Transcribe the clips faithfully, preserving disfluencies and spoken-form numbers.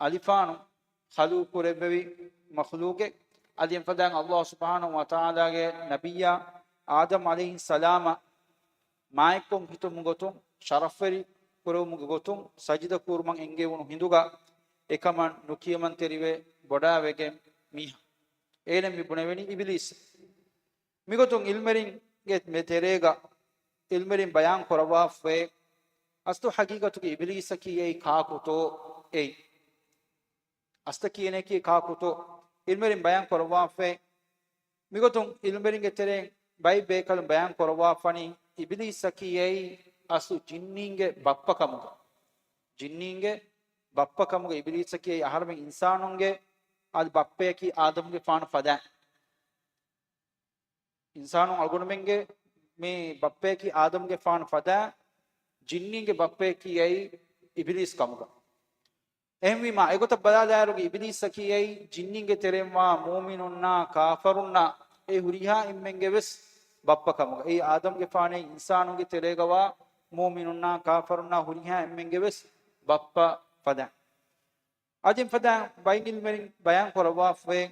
އަލިފާނު ޚަލްޤު ކުރެއްވެވި މަޚްލޫޤެއް. އަދި އެފަދައިން ﷲ ސުބްޙާނަހޫ ވަތަޢާލާގެ ނަބިއްޔާ އާދަމް ޢަލައިހިއްސަލާމަށް މާތްކޮށް ހިތުމުގެ ގޮތުން، ޝަރަފްވެރި ކުރެވުމުގެ ގޮތުން ސަޖިދަ ކުރުމަށް އެންގެވުނު ހިނދުގަ އެކަމަށް ނުކިޔަމަންތެރިވެ ބޮޑާވެގެން މީހާ. އޭނަ މި ބުނެވެނީ އިބިލީސް. މިގޮތުން ޢިލްމުވެރިންގެ މެ ތެރޭގަ ޢިލްމުވެރިން ބަޔާން ކުރައްވާފައި، އަސްލު ޙަޤީޤަތުގެ އިބިލީސަކީ އެއީ ކާކުތޯ އެއީ؟ އަސްލަކީ އޭނައަކީ ކާކުތޯ؟ ޢިލްމުވެރިން ބަޔާން ކުރައްވާފައި. މިގޮތުން ޢިލްމުވެރިންގެ ތެރެއިން ބައެއް ބޭކަލުން ބަޔާން ކުރައްވާފަނީ، އިބިލީސަކީ އެއީ އަސްލު ޖިންނީންގެ ބައްޕަ ކަމުގަ. ޖިންނީންގެ ބައްޕަ ކަމުގަ އިބިލީސަކީ އެއީ އަހަރުމެން އިންސާނުންގެ އަދި ބައްޕަޔަކީ އާދަމްގެފާނު ފަދައިން. އިންސާނުން އަޅުގަނޑުމެންގެ މި ބައްޕަޔަކީ އާދަމްގެފާނު ފަދައިން، ޖިންނީންގެ ބައްޕަޔަކީ އެއީ އިބިލީސް ކަމުގަ. އެހެންވީމާ، އެގޮތަށް ބަލާލާއިރުގަ އިބިލީސަކީ އެއީ ޖިންނީންގެ ތެރެއިންވާ މުއުމިނުންނާ ކާފަރުންނާ އެ ހުރިހާ އެންމެންގެ ވެސް ބައްޕަ ކަމުގަ. އެއީ އާދަމްގެފާނެއް އިންސާނުންގެ ތެރޭގަވާ މުއުމިނުންނާ ކާފަރުންނާ ހުރިހާ އެންމެންގެ ވެސް ބައްޕަ ފަދައިން. އަދި އެފަދައިން ބައެއް ޢިލްމުވެރިން ބަޔާން ކުރައްވާފައި،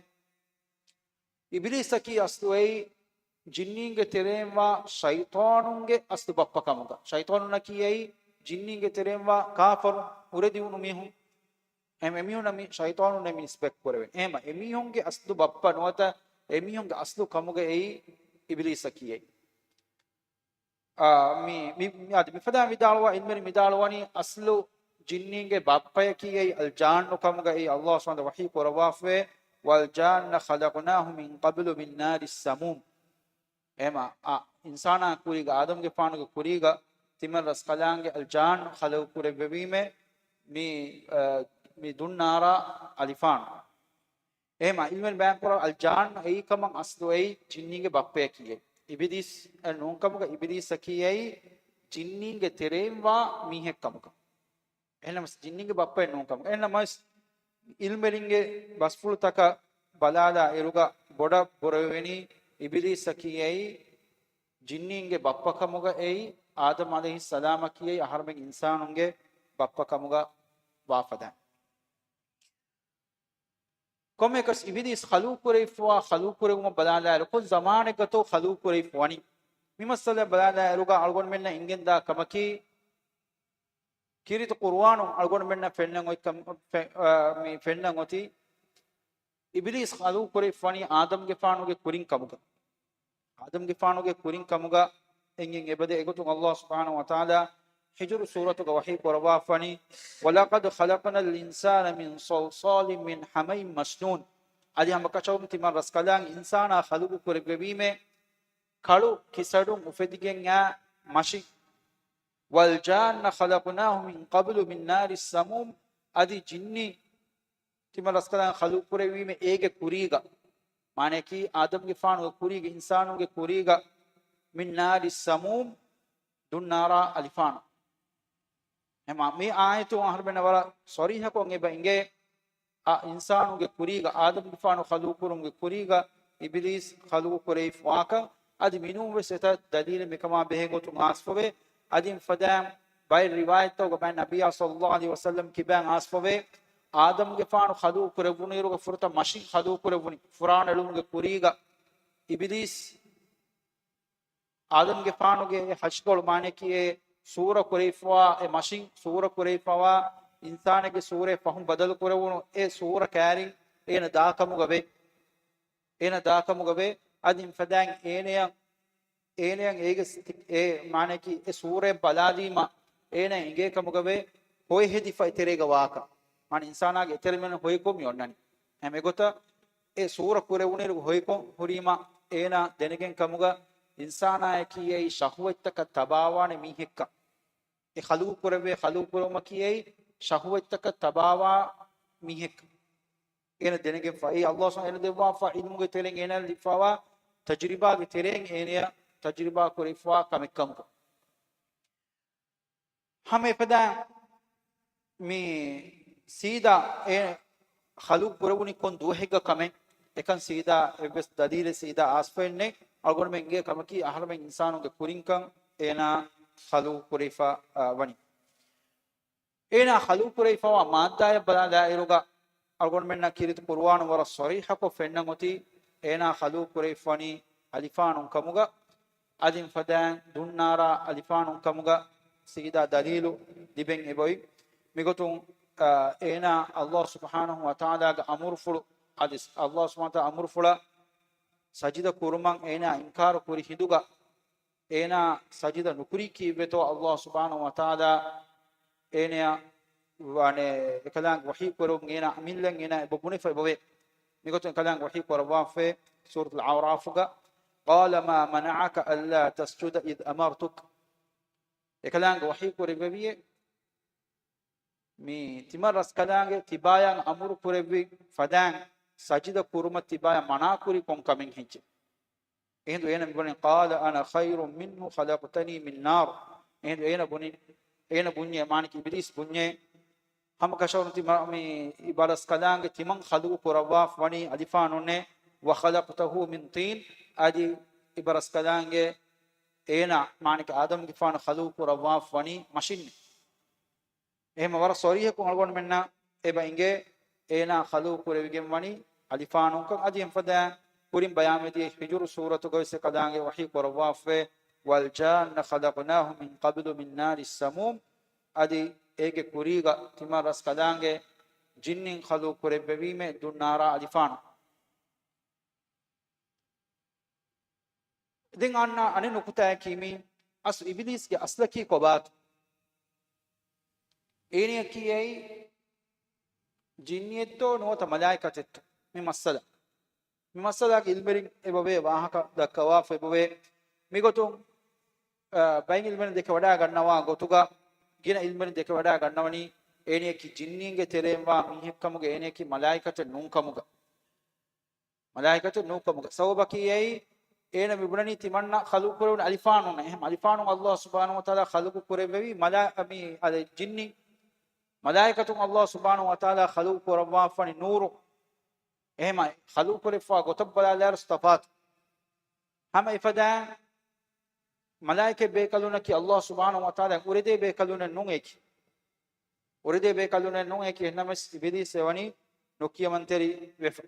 އިބިލީސަކީ އަސްލު އެއީ ޖިންނީންގެ ތެރެއިންވާ ޝައިޠާނުންގެ އަސްލު ބައްޕަ ކަމުގަ. ޝައިޠާނުންނަކީ އެއީ ޖިންނީންގެ ތެރެއިންވާ ކާފަރު ހުރެދިވުނު މީހުން. އެހެން އެމީހުންނަށް މި ޝައިޠާނުންނޭ މި ނިސްބަތް ކުރެވެން. އެހެމަ އެމީހުންގެ އަސްލު ބައްޕަ ނުވަތަ އެމީހުންގެ އަސްލު ކަމުގަ އެއީ އިބިލީސަކީ އެއީ. އާ، މި، މި، މި، އަދި މިފަދަ ވިދާޅުވާ، ޢިލްމުވެރިން ވިދާޅުވަނީ އަސްލު ޖިންނީންގެ ބައްޕަޔަކީ އެއީ އަލްޖާންނު ކަމުގައި ﷲ ސުބްޙާނަހޫ ވަތަޢާލާ ވަޙީ ކުރައްވާފައި، "وَالْجَانَّ خَلَقْنَاهُ مِنْ قَبْلُ مِنْ نَارِ السَّمُومِ." އެހެމަ، އާ، އިންސާނާ ކުރީގަ، އާދަމްގެފާނުގެ ކުރީގަ ތިމަން ރަސްކަލާނގެ އަލްޖާން ޚަލަޤު ކުރެއްވެވީމޭ، މި، އަ، މި ދުންނާރާ އަލިފާނު. އެހެމަ ޢިލްމުވެރިން ބަޔާންކުރާ އަލްޖާން އެއީ ކަމަށް އަސްލު އެއީ ޖިންނީންގެ ބައްޕަޔަކީ އެއީ. އިބިލީސް އެއް ނޫން ކަމުގަ އިބިލީސަކީ އެއީ ޖިންނީންގެ ތެރެއިން ވާ މީހެއް ކަމުގަ. އެހެންނަމަސް ޖިންނީންގެ ބައްޕައެއް ނޫން ކަމުގަ. އެހެންނަމަސް ޢިލްމުވެރިންގެ ބަސްފުޅުތަކަށް ބަލާލާ އިރުގަ ބޮޑަށް ބުރަވެވެނީ އިބިލީސަކީ އެއީ ޖިންނީންގެ ބައްޕަ ކަމުގަ އެއީ އާދަމް ޢަލައިހިއްސަލާމަކީ އެއީ އަހަރުމެން އިންސާނުންގެ ބައްޕަ ކަމުގަ ވާފަދަ. ކޮންމެއަކަސް އިބިލީސް ޚަލްޤު ކުރެވިފަވާ، ޚަލްޤު ކުރެވުމަށް ބަލާލާއިރު، ކޮން ޒަމާނެއްގަތޯ ޚަލްޤު ކުރެވިފަވަނީ؟ މި މައްސަލައަށް ބަލާލާއިރުގަ އަޅުގަނޑުމެންނަށް އެނގެންދާ ކަމަކީ، ކީރިތި ޤުރުއާނުން އަޅުގަނޑުމެންނަށް ފެންނަން އޮތް ކަމަށް، ފެ-، އާ، މި ފެންނަން އޮތީ، އިބިލީސް ޚަލްޤު ކުރެވިފަވަނީ އާދަމްގެފާނުގެ ކުރިން ކަމުގަ. އާދަމްގެފާނުގެ ކުރިން ކަމުގަ އެނގެން އެބަދޭ. އެގޮތުން ﷲ ސުބްޙާނަހޫ ވަތަޢާލާ ހިޖުރު ސޫރަތުގަ ވަޙީ ކުރައްވާފަވަނީ، "وَلَقَدْ خَلَقْنَا الْإِنْسَانَ مِنْ صَلْصَالٍ مِنْ حَمَإٍ مَسْنُونٍ." އަދި ހަމަކަށަވަރުން ތިމަން ރަސްކަލާނގެ އިންސާނާ ޚަލްޤު ކުރެއްވެވީމޭ، ކަޅު ކިސަޑުން އުފެދިގެން އާ މަށިން. "وَالْجَانَّ خَلَقْنَاهُ مِنْ قَبْلُ مِنْ نَارِ السَّمُومِ." އަދި ޖިންނި ތިމަން ރަސްކަލާނގެ ޚަލްޤު ކުރެއްވީމޭ އޭގެ ކުރީގަ، މާނައަކީ އާދަމްގެފާނުގެ ކުރީގަ، އިންސާނުންގެ ކުރީގަ، "مِنْ نَارِ السَّمُومِ." ދުންނާރާ އަލިފާނު. އެހެމަ މި އާޔަތުން އަހަރުމެންނަށް ވަރަށް ޞަރީޙަކޮށް އެބަ އިނގޭ، އާ އިންސާނުންގެ ކުރީގަ، އާދަމްގެފާނު ޚަލްޤު ކުރުމުގެ ކުރީގަ އިބިލީސް ޚަލްޤު ކުރެވިފަވާކަން. އަދި މިނޫން ވެސް އެތައް ދަލީލެއް މިކަމާ ބެހޭ ގޮތުން އާސްފަވޭ. އަދި މިފަދައިން ބައެއް ރިވާޔަތްތަކުގަ ބައެއް ނަބިއްޔާ ޞައްލައްލާހު ޢަލައިހި ވަސައްލަމް ކިބައިން އާސްފަވޭ، އާދަމްގެފާނު ޚަލްޤު ކުރެވުނުއިރުގަ ފުރަތަމަ މަށިން ޚަލްޤު ކުރެވުނީ. ފުރާނަ އެޅުމުގެ ކުރީގަ އިބިލީސް އާދަމްގެފާނުގެ އެ ހަށިގޮޅު، މާނައަކީ އެ ސޫރަ ކުރެވިފަވާ، އެ މަށިން ސޫރަ ކުރެވިފަވާ އިންސާނެއްގެ ސޫރައެއް ފަހުން ބަދަލު ކުރެވުނު އެ ސޫރަ ކައިރިން އޭނަ ދާކަމުގަ ވޭ. އޭނަ ދާކަމުގަ ވޭ. އަދި މިފަދައިން އޭނަޔަށް، އޭނަޔަށް އޭގެ ސި-، އެ މާނައަކީ އެ ސޫރައެއް ބަލާލީމަ އޭނަ އެނގޭ ކަމުގަ ވޭ ހޮއެއް ހެދިފަ އެތެރޭގަ ވާކަން. މާނަ އިންސާނާގެ އެތެރެމެން ހޮއެކޮށް މި އޮންނަނީ. ހަމަ އެގޮތަށް އެ ސޫރަ ކުރެވުނުއިރު ހޮއެކޮށް ހުރީމަ އޭނާ ދެނެގެން ކަމުގަ އިންސާނާއަކީ އެއީ ޝަހުވަތްތަކަށް ތަބާވާނެ މީހެއްކަން. އެ ޚަލްޤު ކުރެވޭ، ޚަލްޤު ކުރުމަކީ އެއީ ޝަހުވަތްތަކަށް ތަބާވާ މީހެއްކަން. އޭނަ ދެނެގެންފަ. އެއީ ﷲ ސުބްޙާނަހޫ ވަތަޢާލާ އެން ދެއްވާފަ ޢިލްމުގެ ތެރެއިން އޭނަ ލިބިފަވާ ތަޖުރިބާގެ ތެރެއިން އޭނަޔަށް ތަޖުރިބާ ކުރެވިފަވާ ކަމެއްކަމުގަ. ހަމަ އެފަދައިން މި ސީދާ އެ ޚަލްޤު ކުރެވުނީ ކޮން ދުވަހެއްގަ ކަމެއް، އެކަން ސީދާ އެއްވެސް ދަލީލެއް ސީދާ އާސްފައެއް ނެތް. އަޅުގަނޑުމެން އިނގޭ ކަމަކީ އަހަރުމެން އިންސާނުންގެ ކުރިންކަން އޭނާ ޚަލްޤު ކުރެވިފަ، އާ، ވަނީ. އޭނާ ޚަލްޤު ކުރެވިފަވާ މާއްދާއަށް ބަލާލާއިރުގަ، އަޅުގަނޑުމެންނަށް ކީރިތި ޤުރުއާނުން ވަރަށް ޞަރީޙަކޮށް ފެންނަން އޮތީ، އޭނާ ޚަލްޤު ކުރެވިފަވަނީ އަލިފާނުން ކަމުގަ. އަދި އެފަދައިން ދުންނާރާ އަލިފާނުން ކަމުގަ ސީދާ ދަލީލު ލިބެން އެބައޮތް. މިގޮތުން، އާ، އޭނާ ﷲ ސުބްޙާނަހޫ ވަތަޢާލާގެ އަމުރުފުޅު، އަދި ﷲ ސުބްޙާނަހޫ ވަތަޢާލާ އަމުރުފުޅަށް ސަޖިދަ ކުރުމަށް އޭނާ އިންކާރު ކުރި ހިނދުގަ، އޭނާ ސަޖިދަ ނުކުރީ ކީއްވެތޯ ﷲ ސުބްޙާނަހޫ ވަތަޢާލާ އޭނަޔަށް ވާނެ އެކަލާނގެ ވަޙީ ކުރެވުން އޭނާ އަމިއްލައަށް އޭނާ އެބަ ބުނެފަ އެބަވޭ. މިގޮތުން އެކަލާނގެ ވަޙީ ކުރައްވާފައި ސޫރަތުލް އަޢުރާފުގަ، قَالَ مَا مَنَعَكَ أَلَّا تَسْجُدَ إِذْ أَمَرْتُكَ. އެކަލާނގެ ވަޙީ ކުރެއްވެވިއޭ، މި ތިމަން ރަސްކަލާނގެ ތިބާޔަށް އަމުރު ކުރެއްވި ފަދައިން ސަޖިދަ ކުރުމަށް ތިބާޔަށް މަނާ ކުރީ ކޮން ކަމެއް ހެއްޔެވެ؟ އެހިނދު އޭނަ މިބުނި، قَالَ أَنَا خَيْرٌ مِنْهُ خَلَقْتَنِي مِنْ نَارٍ. އެހިނދު އޭނަ ބުނި، އޭނަ ބުންޏޭ، މާނައަކީ އިބިލީސް ބުންޏޭ، ހަމަކަށަވަރުން ތި މަ-، މި އިބަރަސްކަލާނގެ ތިމަން ޚަލްޤު ކުރައްވާފަ ވަނީ އަލިފާނުންނޭ، وَخَلَقْتَهُ مِنْ طِينٍ، އަދި އިބަރަސްކަލާނގެ އޭނާ، މާނައަކީ އާދަމްގެފާނު ޚަލްޤު ކުރައްވާފަ ވަނީ މަށިންނޭ. އެހެންމަ ވަރަށް ޞަރީޙަކޮށް އަޅުގަނޑުމެންނަށް އެބަ އިނގޭ، އޭނާ ޚަލްޤު ކުރެވިގެން ވަނީ އަލިފާނުންކަން. އަދި އެފަދައިން ކުރިން ބަޔާންވެދިޔަ ހިޖުރު ސޫރަތުގަވެސް އެކަލާނގެ ވަޙީ ކުރައްވާފައި، وَالْجَانَّ خَلَقْنَاهُ مِنْ قَبْلُ مِنْ نَارِ السَّمُومِ. އަދި އޭގެ ކުރީގަ ތިމަން ރަސްކަލާނގެ ޖިންނިން ޚަލްޤު ކުރެއްވެވީމޭ ދުންނާރާ އަލިފާނު. ދެން އަންނަ އަނެއް ނުކުތާއަކީ މި އަސް އިބިލީސްގެ އަސްލަކީ ކޮބާތޯ؟ އޭނައަކީ އެއީ ޖިންނިއެއްތޯ ނުވަތަ މަލާއިކަތެއްތޯ؟ މި މައްސަލަ. މި މައްސަލާގެ އިލްމުވެރިން އެބަވޭ ވާހަކަ ދައްކަވާފަ އެބަވޭ. މިގޮތުން، އަ، ބައެއް އިލްމުވެރިން ދެކެވަޑައިގަންނަވާ ގޮތުގަ، ގިނަ އިލްމުވެރިން ދެކެވަޑައިގަންނަވަނީ އޭނައަކީ ޖިންނީންގެ ތެރެއިން ވާ މީހެއްކަމުގަ، އޭނައަކީ މަލާއިކަތެއް ނޫންކަމުގަ. މަލާއިކަތެއް ނޫންކަމުގަ. ސަބަބަކީ އެއީ، އޭނަ މިބުނަނީ ތިމަންނަ ޚަލްޤު ކުރެވުނު އަލިފާނުން. އެހެން އަލިފާނުން ﷲ ސުބްޙާނަހޫ ވަތަޢާލާ ޚަލްޤު ކުރެއްވެވީ މަލާ-، މި އަދި ޖިންނި. މަލާއިކަތުން ﷲ ސުބްޙާނަހޫ ވަތަޢާލާ ޚަލްޤު ކުރައްވާފަނީ ނޫރު. އެހެމަ ޚަލްޤު ކުރެފާ ގޮތަށް ބަލާލާއިރު ތަފާތު. ހަމަ އެފަދައިން މަލާއިކަ ބޭކަލުންނަކީ ﷲ ސުބްޙާނަހޫ ވަތަޢާލާ އުރެދޭ ބޭކަލުންނެއް ނޫން އެކި. އުރެދޭ ބޭކަލުންނެއް ނޫން އެކި. އެހެންނަމަވެސް އިބިލީސް އެވަނީ ނުކިޔަމަންތެރި ވެފަ.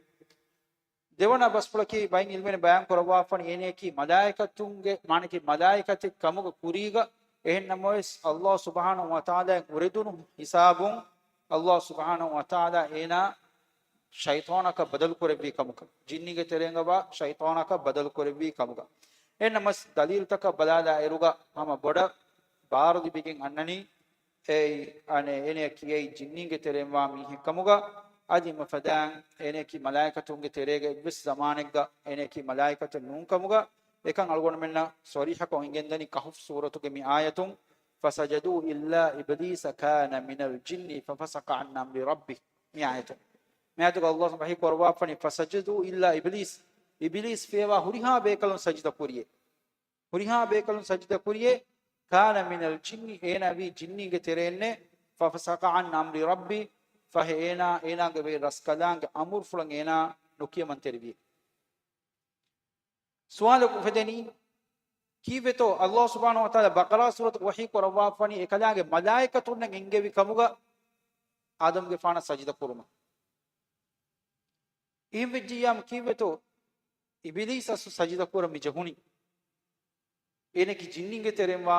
ދެވަނަ ބަސްފުޅަކީ ބައިން އިލްމުވެރިން ބަޔާން ކުރައްވާފަނީ އޭނައަކީ މަލާއިކަތުންގެ، މާނައަކީ މަލާއިކަތެއް ކަމުގަ ކުރީގަ، އެހެން ނަމަވެސް ﷲ ސުބްޙާނަހޫ ވަތަޢާލާ އުރެދުނު ހިސާބުން ﷲ ސުބްޙާނަހޫ ވަތަޢާލާ އޭނާ ޝައިޠާނަކަށް ބަދަލު ކުރެއްވީ ކަމުގަ، ޖިންނީގެ ތެރޭގަ ވާ ޝައިޠާނަކަށް ބަދަލު ކުރެއްވީ ކަމުގަ. އެހެން ނަމަވެސް ދަލީލުތަކަށް ބަލާލާއިރުގަ ހަމަ ބޮޑަށް ބާރު ލިބިގެން އަންނަނީ އެއީ، އަނެއް، އޭނައަކީ އެއީ ޖިންނީންގެ ތެރެއިން ވާ މީހެއް ކަމުގަ، އަދި އެފަދައިން އޭނައަކީ މަލާއިކަތުންގެ ތެރޭގަ އެއްވެސް ޒަމާނެއްގަ އޭނައަކީ މަލާއިކަތެއް ނޫން ކަމުގަ، އެކަން އަޅުގަނޑުމެންނަށް ޞަރީޙަކޮށް އެނގެންދަނީ ކަހުފް ސޫރަތުގެ މި އާޔަތުން، فَسَجَدُوا إِلَّا إِبْلِيسَ كَانَ مِنَ الْجِنِّ فَفَسَقَ عَنْ أَمْرِ رَبِّهِ. މި އާޔަތުން. މި އާޔަތުގަ ﷲ ވަޙީ ކުރައްވާފަނީ، فَسَجَدُوا إِلَّا إِبْلِيسَ. އިބިލީސް ފޭވާ ހުރިހާ ބޭކަލުން ސަޖިދަ ކުރިޔޭ. ހުރިހާ ބޭކަލުން ސަޖިދަ ކުރިޔޭ، كَانَ مِنَ الْجِنِّ، އޭނާ ވީ ޖިންނީންގެ ތެރެއިންނޭ، فَفَسَقَ عَنْ أَمْرِ رَبِّهِ، ފަހެ އޭނާ، އޭނާގެ ވެރި ރަސްކަލާނގެ އަމުރުފުޅަށް އޭނާ ނުކިޔަމަންތެރިވި. ސުވާލަކު އުފެދެނީ، ކީއްވެތޯ ﷲ ސުބްޙާނަހޫ ވަތަޢާލާ ބަޤަރާ ސޫރަތުގަ ވަޙީ ކުރައްވާފަނީ އެކަލާނގެ މަލާއިކަތުންނަށް އެންގެވި ކަމުގަ އާދަމްގެފާނަށް ސަޖިދަ ކުރުމަށް؟ އެހެން ވެއްޖިއްޔާމު ކީއްވެތޯ އިބިލީސަސް ސަޖިދަ ކުރަން މި ޖެހުނީ؟ އޭނައަކީ ޖިންނީންގެ ތެރެއިން ވާ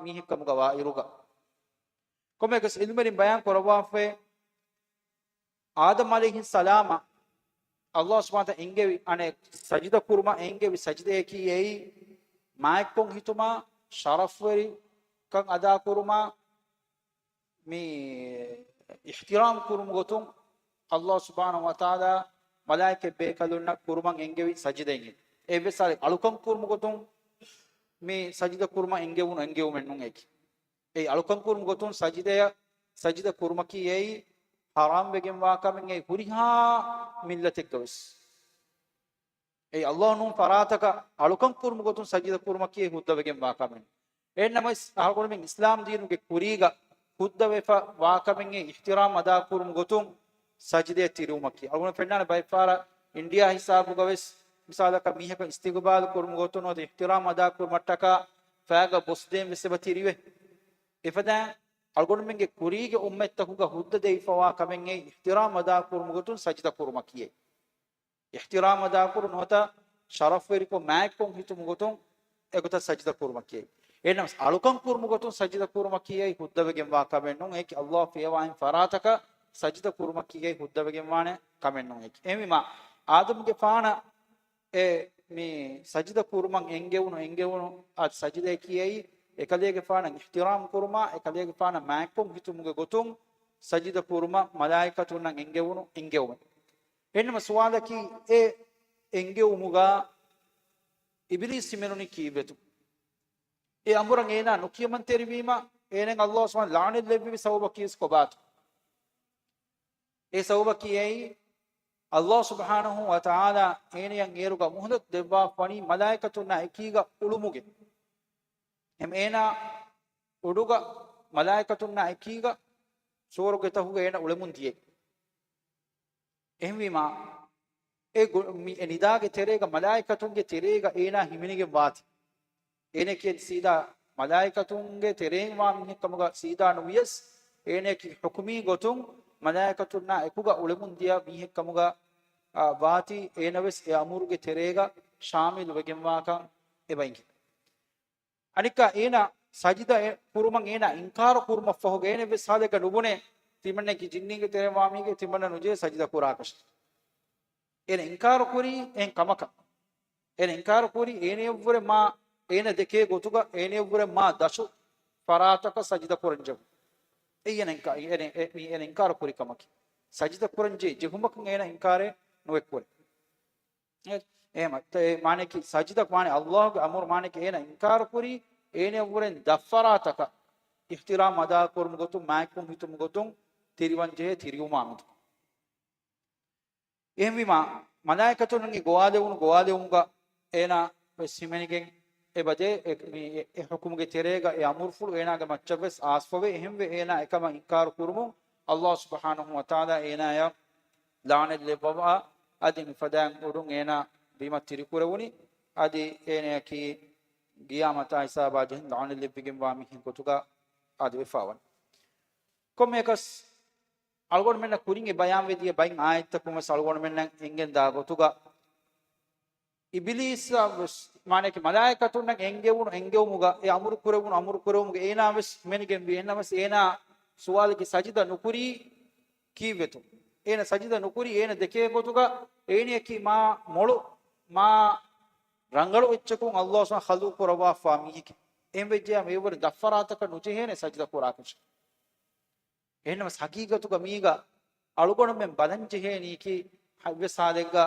މީހެއް ކަމުގަ ވާއިރުގަ. ކޮންމެއަކަސް އިލްމުވެރިން ބަޔާން ކުރައްވާފައި، އާދަމް ޢަލައިހިއްސަލާމަށް ﷲ ސުބްޙާނަހޫ ވަތަޢާލާ އެންގެވި، އަނެއް، ސަޖިދަ ކުރުމަށް އެންގެވި ސަޖިދައަކީ އެއީ މާތްކޮށް ހިތުމާ، ޝަރަފްވެރިކަން އަދާކުރުމާ، މި އިޙްތިރާމް ކުރުމުގެ ގޮތުން ﷲ ސުބްޙާނަހޫ ވަތަޢާލާ މަލާއިކަ ބޭކަލުންނަށް ކުރުމަށް އެންގެވި ސަޖިދައެއް. އެއްވެސް އަޅެ-، އަޅުކަން ކުރުމުގެ ގޮތުން މި ސަޖިދަ ކުރުމަށް އެންގެވުނު އެންގެވުމެއް ނޫން އެކި. އެ އަޅުކަން ކުރުމުގެ ގޮތުން ސަޖިދަޔަށް ސަޖިދަ ކުރުމަކީ އެއީ ޙަރާމް ވެގެންވާ ކަމެއް އެއީ ހުރިހާ މިއްލަތެއްގަވެސް. އެއީ ﷲ ނޫން ފަރާތަކަށް އަޅުކަން ކުރުމުގެ ގޮތުން ސަޖިދަ ކުރުމަކީ ހުއްދަވެގެންވާ ކަމެއް. އެހެންނަމަވެސް އަޅުގަނޑުމެން އިސްލާމް ދީނުގެ ކުރީގަ ހުއްދަވެފަ ވާކަމެއް އިޙްތިރާމް އަދާކުރުމުގެ ގޮތުން ސަޖިދަޔަށް ތިރިވުމަކީ. އަޅުގަނޑު ފެންނާނެ ބައެއްފަހަރަށް އިންޑިޔާ ހިސާބުގަވެސް މިސާލަކަށް މީހަކަށް އިސްތިޤުބާލު ކުރުމުގެ ގޮތުން ނުވަތަ އިޙްތިރާމް އަދާކުރުމަށްޓަކާ ފައިގަ ބޮސްދޭން ވެސް އެބަ ތިރިވޭ. އެފަދައިން އަޅުގަނޑުމެންގެ ކުރީގެ އުއްމަތްތަކުގަ ހުއްދަ ދެވިފަވާ ކަމެއް އެއީ އިޙްތިރާމް އަދާކުރުމުގެ ގޮތުން ސަޖިދަ ކުރުމަކީ. އިޙްތިރާމް އަދާކުރު ނުވަތަ ޝަރަފްވެރިކޮށް މާތްކޮށް ހިތުމުގެ ގޮތުން އެގޮތަށް ސަޖިދަ ކުރުމަކީ. އެހެންނަމަސް އަޅުކަން ކުރުމުގެ ގޮތުން ސަޖިދަ ކުރުމަކީ އެއީ ހުއްދަވެގެންވާ ކަމެއް ނޫން. އެއީކީ ﷲ ފިޔަވާ އިން ފަރާތަކަށް ސަޖިދަ ކުރުމަކީ އެއީ ހުއްދަވެގެންވާނެ ކަމެއް ނޫން. އެއީކީ އެހެންވީމާ އާދަމުގެފާނަށް އެ މި ސަޖިދަ ކުރުމަށް އެންގެވުނު، އެންގެވުނު އާ ސަޖިދައަކީ އެއީ އެކަލޭގެފާނަށް އިޙްތިރާމް ކުރުމާ، އެކަލޭގެފާނަށް މާތްކޮށް ހިތުމުގެ ގޮތުން ސަޖިދަ ކުރުމަށް މަލާއިކަތުންނަށް އެންގެވުނު އެންގެވުމެއް. އެހެންނަމަ ސުވާލަކީ، އެ އެންގެވުމުގަ އިބިލީސް ހިމެނުނީ ކީއްވެތޯ؟ އެ އަމުރަށް އޭނާ ނުކިޔަމަންތެރިވީމަ، އޭނައަށް ﷲ ސުބްޙާނަހޫ ލަޢުނަތް ލެއްވި ސަބަބަކީ ކޮބާތޯ؟ އެ ސަބަބަކީ އެއީ، ﷲ ސުބްޙާނަހޫ ވަތަޢާލާ އޭނަޔަށް އޭރުގަ މުހުލަތު ދެއްވާފަނީ މަލާއިކަތުންނާ އެކީގަ އުޅުމުގެ. އެހެން އޭނާ އުޑުގަ މަލާއިކަތުންނާ އެކީގަ ސުވަރުގެތަކުގަ އޭނަ އުޅެމުން ދިޔައީ. އެހެންވީމާ، އެ ގު-، މި-، އެ ނިދާގެ ތެރޭގަ މަލާއިކަތުންގެ ތެރޭގަ އޭނާ ހިމެނިގެން ވާތީ. އޭނައަކީ ސީދާ މަލާއިކަތުންގެ ތެރެއިން ވާ މީހެއް ކަމުގަ ސީދާ ނުވިޔަސް، އޭނައަކީ ޙުކުމީ ގޮތުން މަލާއިކަތުންނާ އެކުގަ އުޅެމުން ދިޔަ މީހެއް ކަމުގަ، އާ، ވާތީ. އޭނަވެސް އެ އަމުރުގެ ތެރޭގަ ޝާމިލު ވެގެންވާކަން އެބަ އިނގޭ. އަނެއްކާ އޭނާ ސަޖިދަ އެ ކުރުމަށް އޭނާ އިންކާރު ކުރުމަށްފަހުގަ އޭނަ ވެސް ހާލެއްގަ ނުބުނޭ، ތިމަންނައަކީ ޖިންނީންގެ ތެރެއިން ވާ މީހެއް، ތިމަންނަ ނުޖެހޭ ސަޖިދަ ކުރާކަށެއް. އޭނަ އިންކާރު ކުރީ އެހެން ކަމަކަށް. އޭނަ އިންކާރު ކުރީ އޭނަޔަށްވުރެ މާ، އޭނަ ދެކޭ ގޮތުގަ އޭނަޔަށްވުރެ މާ ދަށު ފަރާތަކަށް ސަޖިދަ ކުރަން ޖެހުން. އެއީ އޭނަ އިންކާ-، އޭނަ، އެ، މީ އޭނަ އިންކާރު ކުރި ކަމަކީ. ސަޖިދަ ކުރަން ޖެހި ޖެހުމަކަށް އޭނަ އިންކާރެއް ނުވެ ކުރޭ. އެ، އެހެމަ، ތަ-، އެ މާނައަކީ ސަޖިދަ މާނަ ﷲގެ އަމުރު މާނައަކީ އޭނަ އިންކާރު ކުރީ، އޭނަޔަށްވުރެން ދަށް ފަރާތަކަށް އިޙްތިރާމް އަދާ ކުރުމު ގޮތުން، މާތްކޮށް ހިތުމު ގޮތުން ތިރިވަން ޖެހޭ ތިރިވުމާ މެދު. އެހެންވީމާ، މަލާއިކަތުންގެ ގޮވާލެވުނު ގޮވާލެވުމުގަ އޭނާ ވެސް ހިމެނިގެން އެބަދޭ، އެ، މި، އެ، އެ ޙުކުމުގެ ތެރޭގަ އެ އަމުރުފުޅު އޭނާގެ މައްޗަށް ވެސް އާސްފަވޭ. އެހެންވެ، އޭނާ އެކަމަށް އިންކާރު ކުރުމުން ﷲ ސުބްޙާނަހޫ ވަތަޢާލާ އޭނާޔަށް ލަޢުނަތް ލެއްވަވާ، އަދި މިފަދައިން އުޑުން އޭނާ ބިމަށް ތިރިކުރެވުނީ. އަދި އޭނައަކީ ޤިޔާމަތާ ހިސާބާ ޖެހެން ލަޢުނަތް ލެއްވިގެންވާ މީހެއް ގޮތުގަ އަދި ވެފަވަނީ. ކޮންމެއަކަސް، އަޅުގަނޑުމެންނަށް ކުރިން އެ ބަޔާންވެ ދިޔަ ބައެއް އާޔަތްތަކުން ވެސް އަޅުގަނޑުމެންނަށް އެނގެން ދާ ގޮތުގަ، އިބިލީސަށް ވެސް، މާނައަކީ މަލާއިކަތުންނަށް އެންގެވުނު، އެންގެވުމުގަ އެ އަމުރު ކުރެވުނު، އަމުރު ކުރެވުމުގަ އޭނާ ވެސް ހިމެނިގެންވި. އެހެންނަމަވެސް އޭނާ ސުވާލަކީ ސަޖިދަ ނުކުރީ ކީއްވެތޯ؟ އޭނަ ސަޖިދަ ނުކުރީ، އޭނަ ދެކޭ ގޮތުގަ އޭނައަކީ މާ މޮޅު، މާ ރަނގަޅު އެއްޗަކުން ﷲ ސުބްޙާނަހޫ ޚަލްޤު ކުރައްވާފާ މީހެކޭ. އެހެން ވެއްޖެޔާ މިއަށްވުރެ ދަށް ފަރާތަކަށް ނުޖެހޭނެ ސަޖިދަ ކުރާކަށެއް. އެހެންނަމަސް ހަގީގަތުގަ މީގަ އަޅުގަނޑުމެން ބަލަން ޖެހޭނީކީ ހައްވެސް ހާލެއްގަ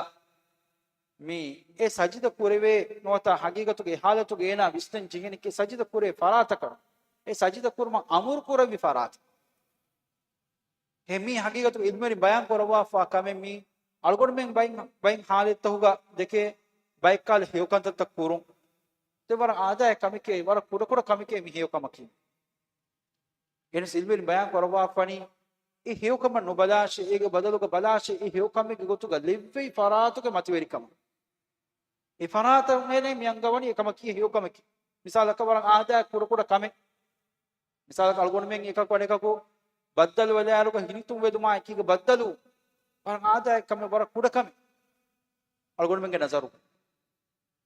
މި އެ ސަޖިދަ ކުރެވޭ ނުވަތަ ހަގީގަތުގެ އެ ހާލަތުގަ އޭނާ ވިސްނަން ޖެހޭނީކީ ސަޖިދަ ކުރޭ ފަރާތަކަށް، އެ ސަޖިދަ ކުރުމަށް އަމުރު ކުރެއްވި ފަރާތަށް. އެ މީ ހަގީގަތުގަ އިލްމުވެރިން ބަޔާން ކުރައްވާފާ ކަމެއް މީ އަޅުގަނޑުމެން ބައިން، ބައިން ހާލަތްތަކުގަ ދެކޭ ބައެއްކާލަ ހެޔޮ ކަންތައްތައް ކުރުން. ދެން ވަރަށް އާދައިގެ ކަމެކޭ، ވަރަށް ކުޑަކުޑަ ކަމެކޭ މި ހެޔޮ ކަމަކީ. އެހެނަސް އިލްމުވެރިން ބަޔާން ކުރައްވާފަނީ، އެ ހެޔޮކަމަށް ނުބަލާށޭ، އޭގެ ބަދަލުގަ ބަލާށޭ، އެ ހެޔޮކަމެއްގެ ގޮތުގަ ލެއްވި ފަރާތުގެ މަތިވެރިކަމަށް. އެ ފަރާތަށް އޭނަ މި އަންގަވަނީ އެކަމަކީ ހެޔޮކަމަކީ. މިސާލަކަށް ވަރަށް އާދައިގެ ކުޑަކުޑަ ކަމެއް. މިސާލަކަށް އަޅުގަނޑުމެން އެކަކު އަނެކަކު ބައްދަލު ވެލާއިރުގަ ހިނިތުންވެދުމާ އެކީގަ ބައްދަލު. ވަރަށް އާދައިގެ ކަމެއް، ވަރަށް ކުޑަ ކަމެއް އަޅުގަނޑުމެންގެ ނަޒަރު.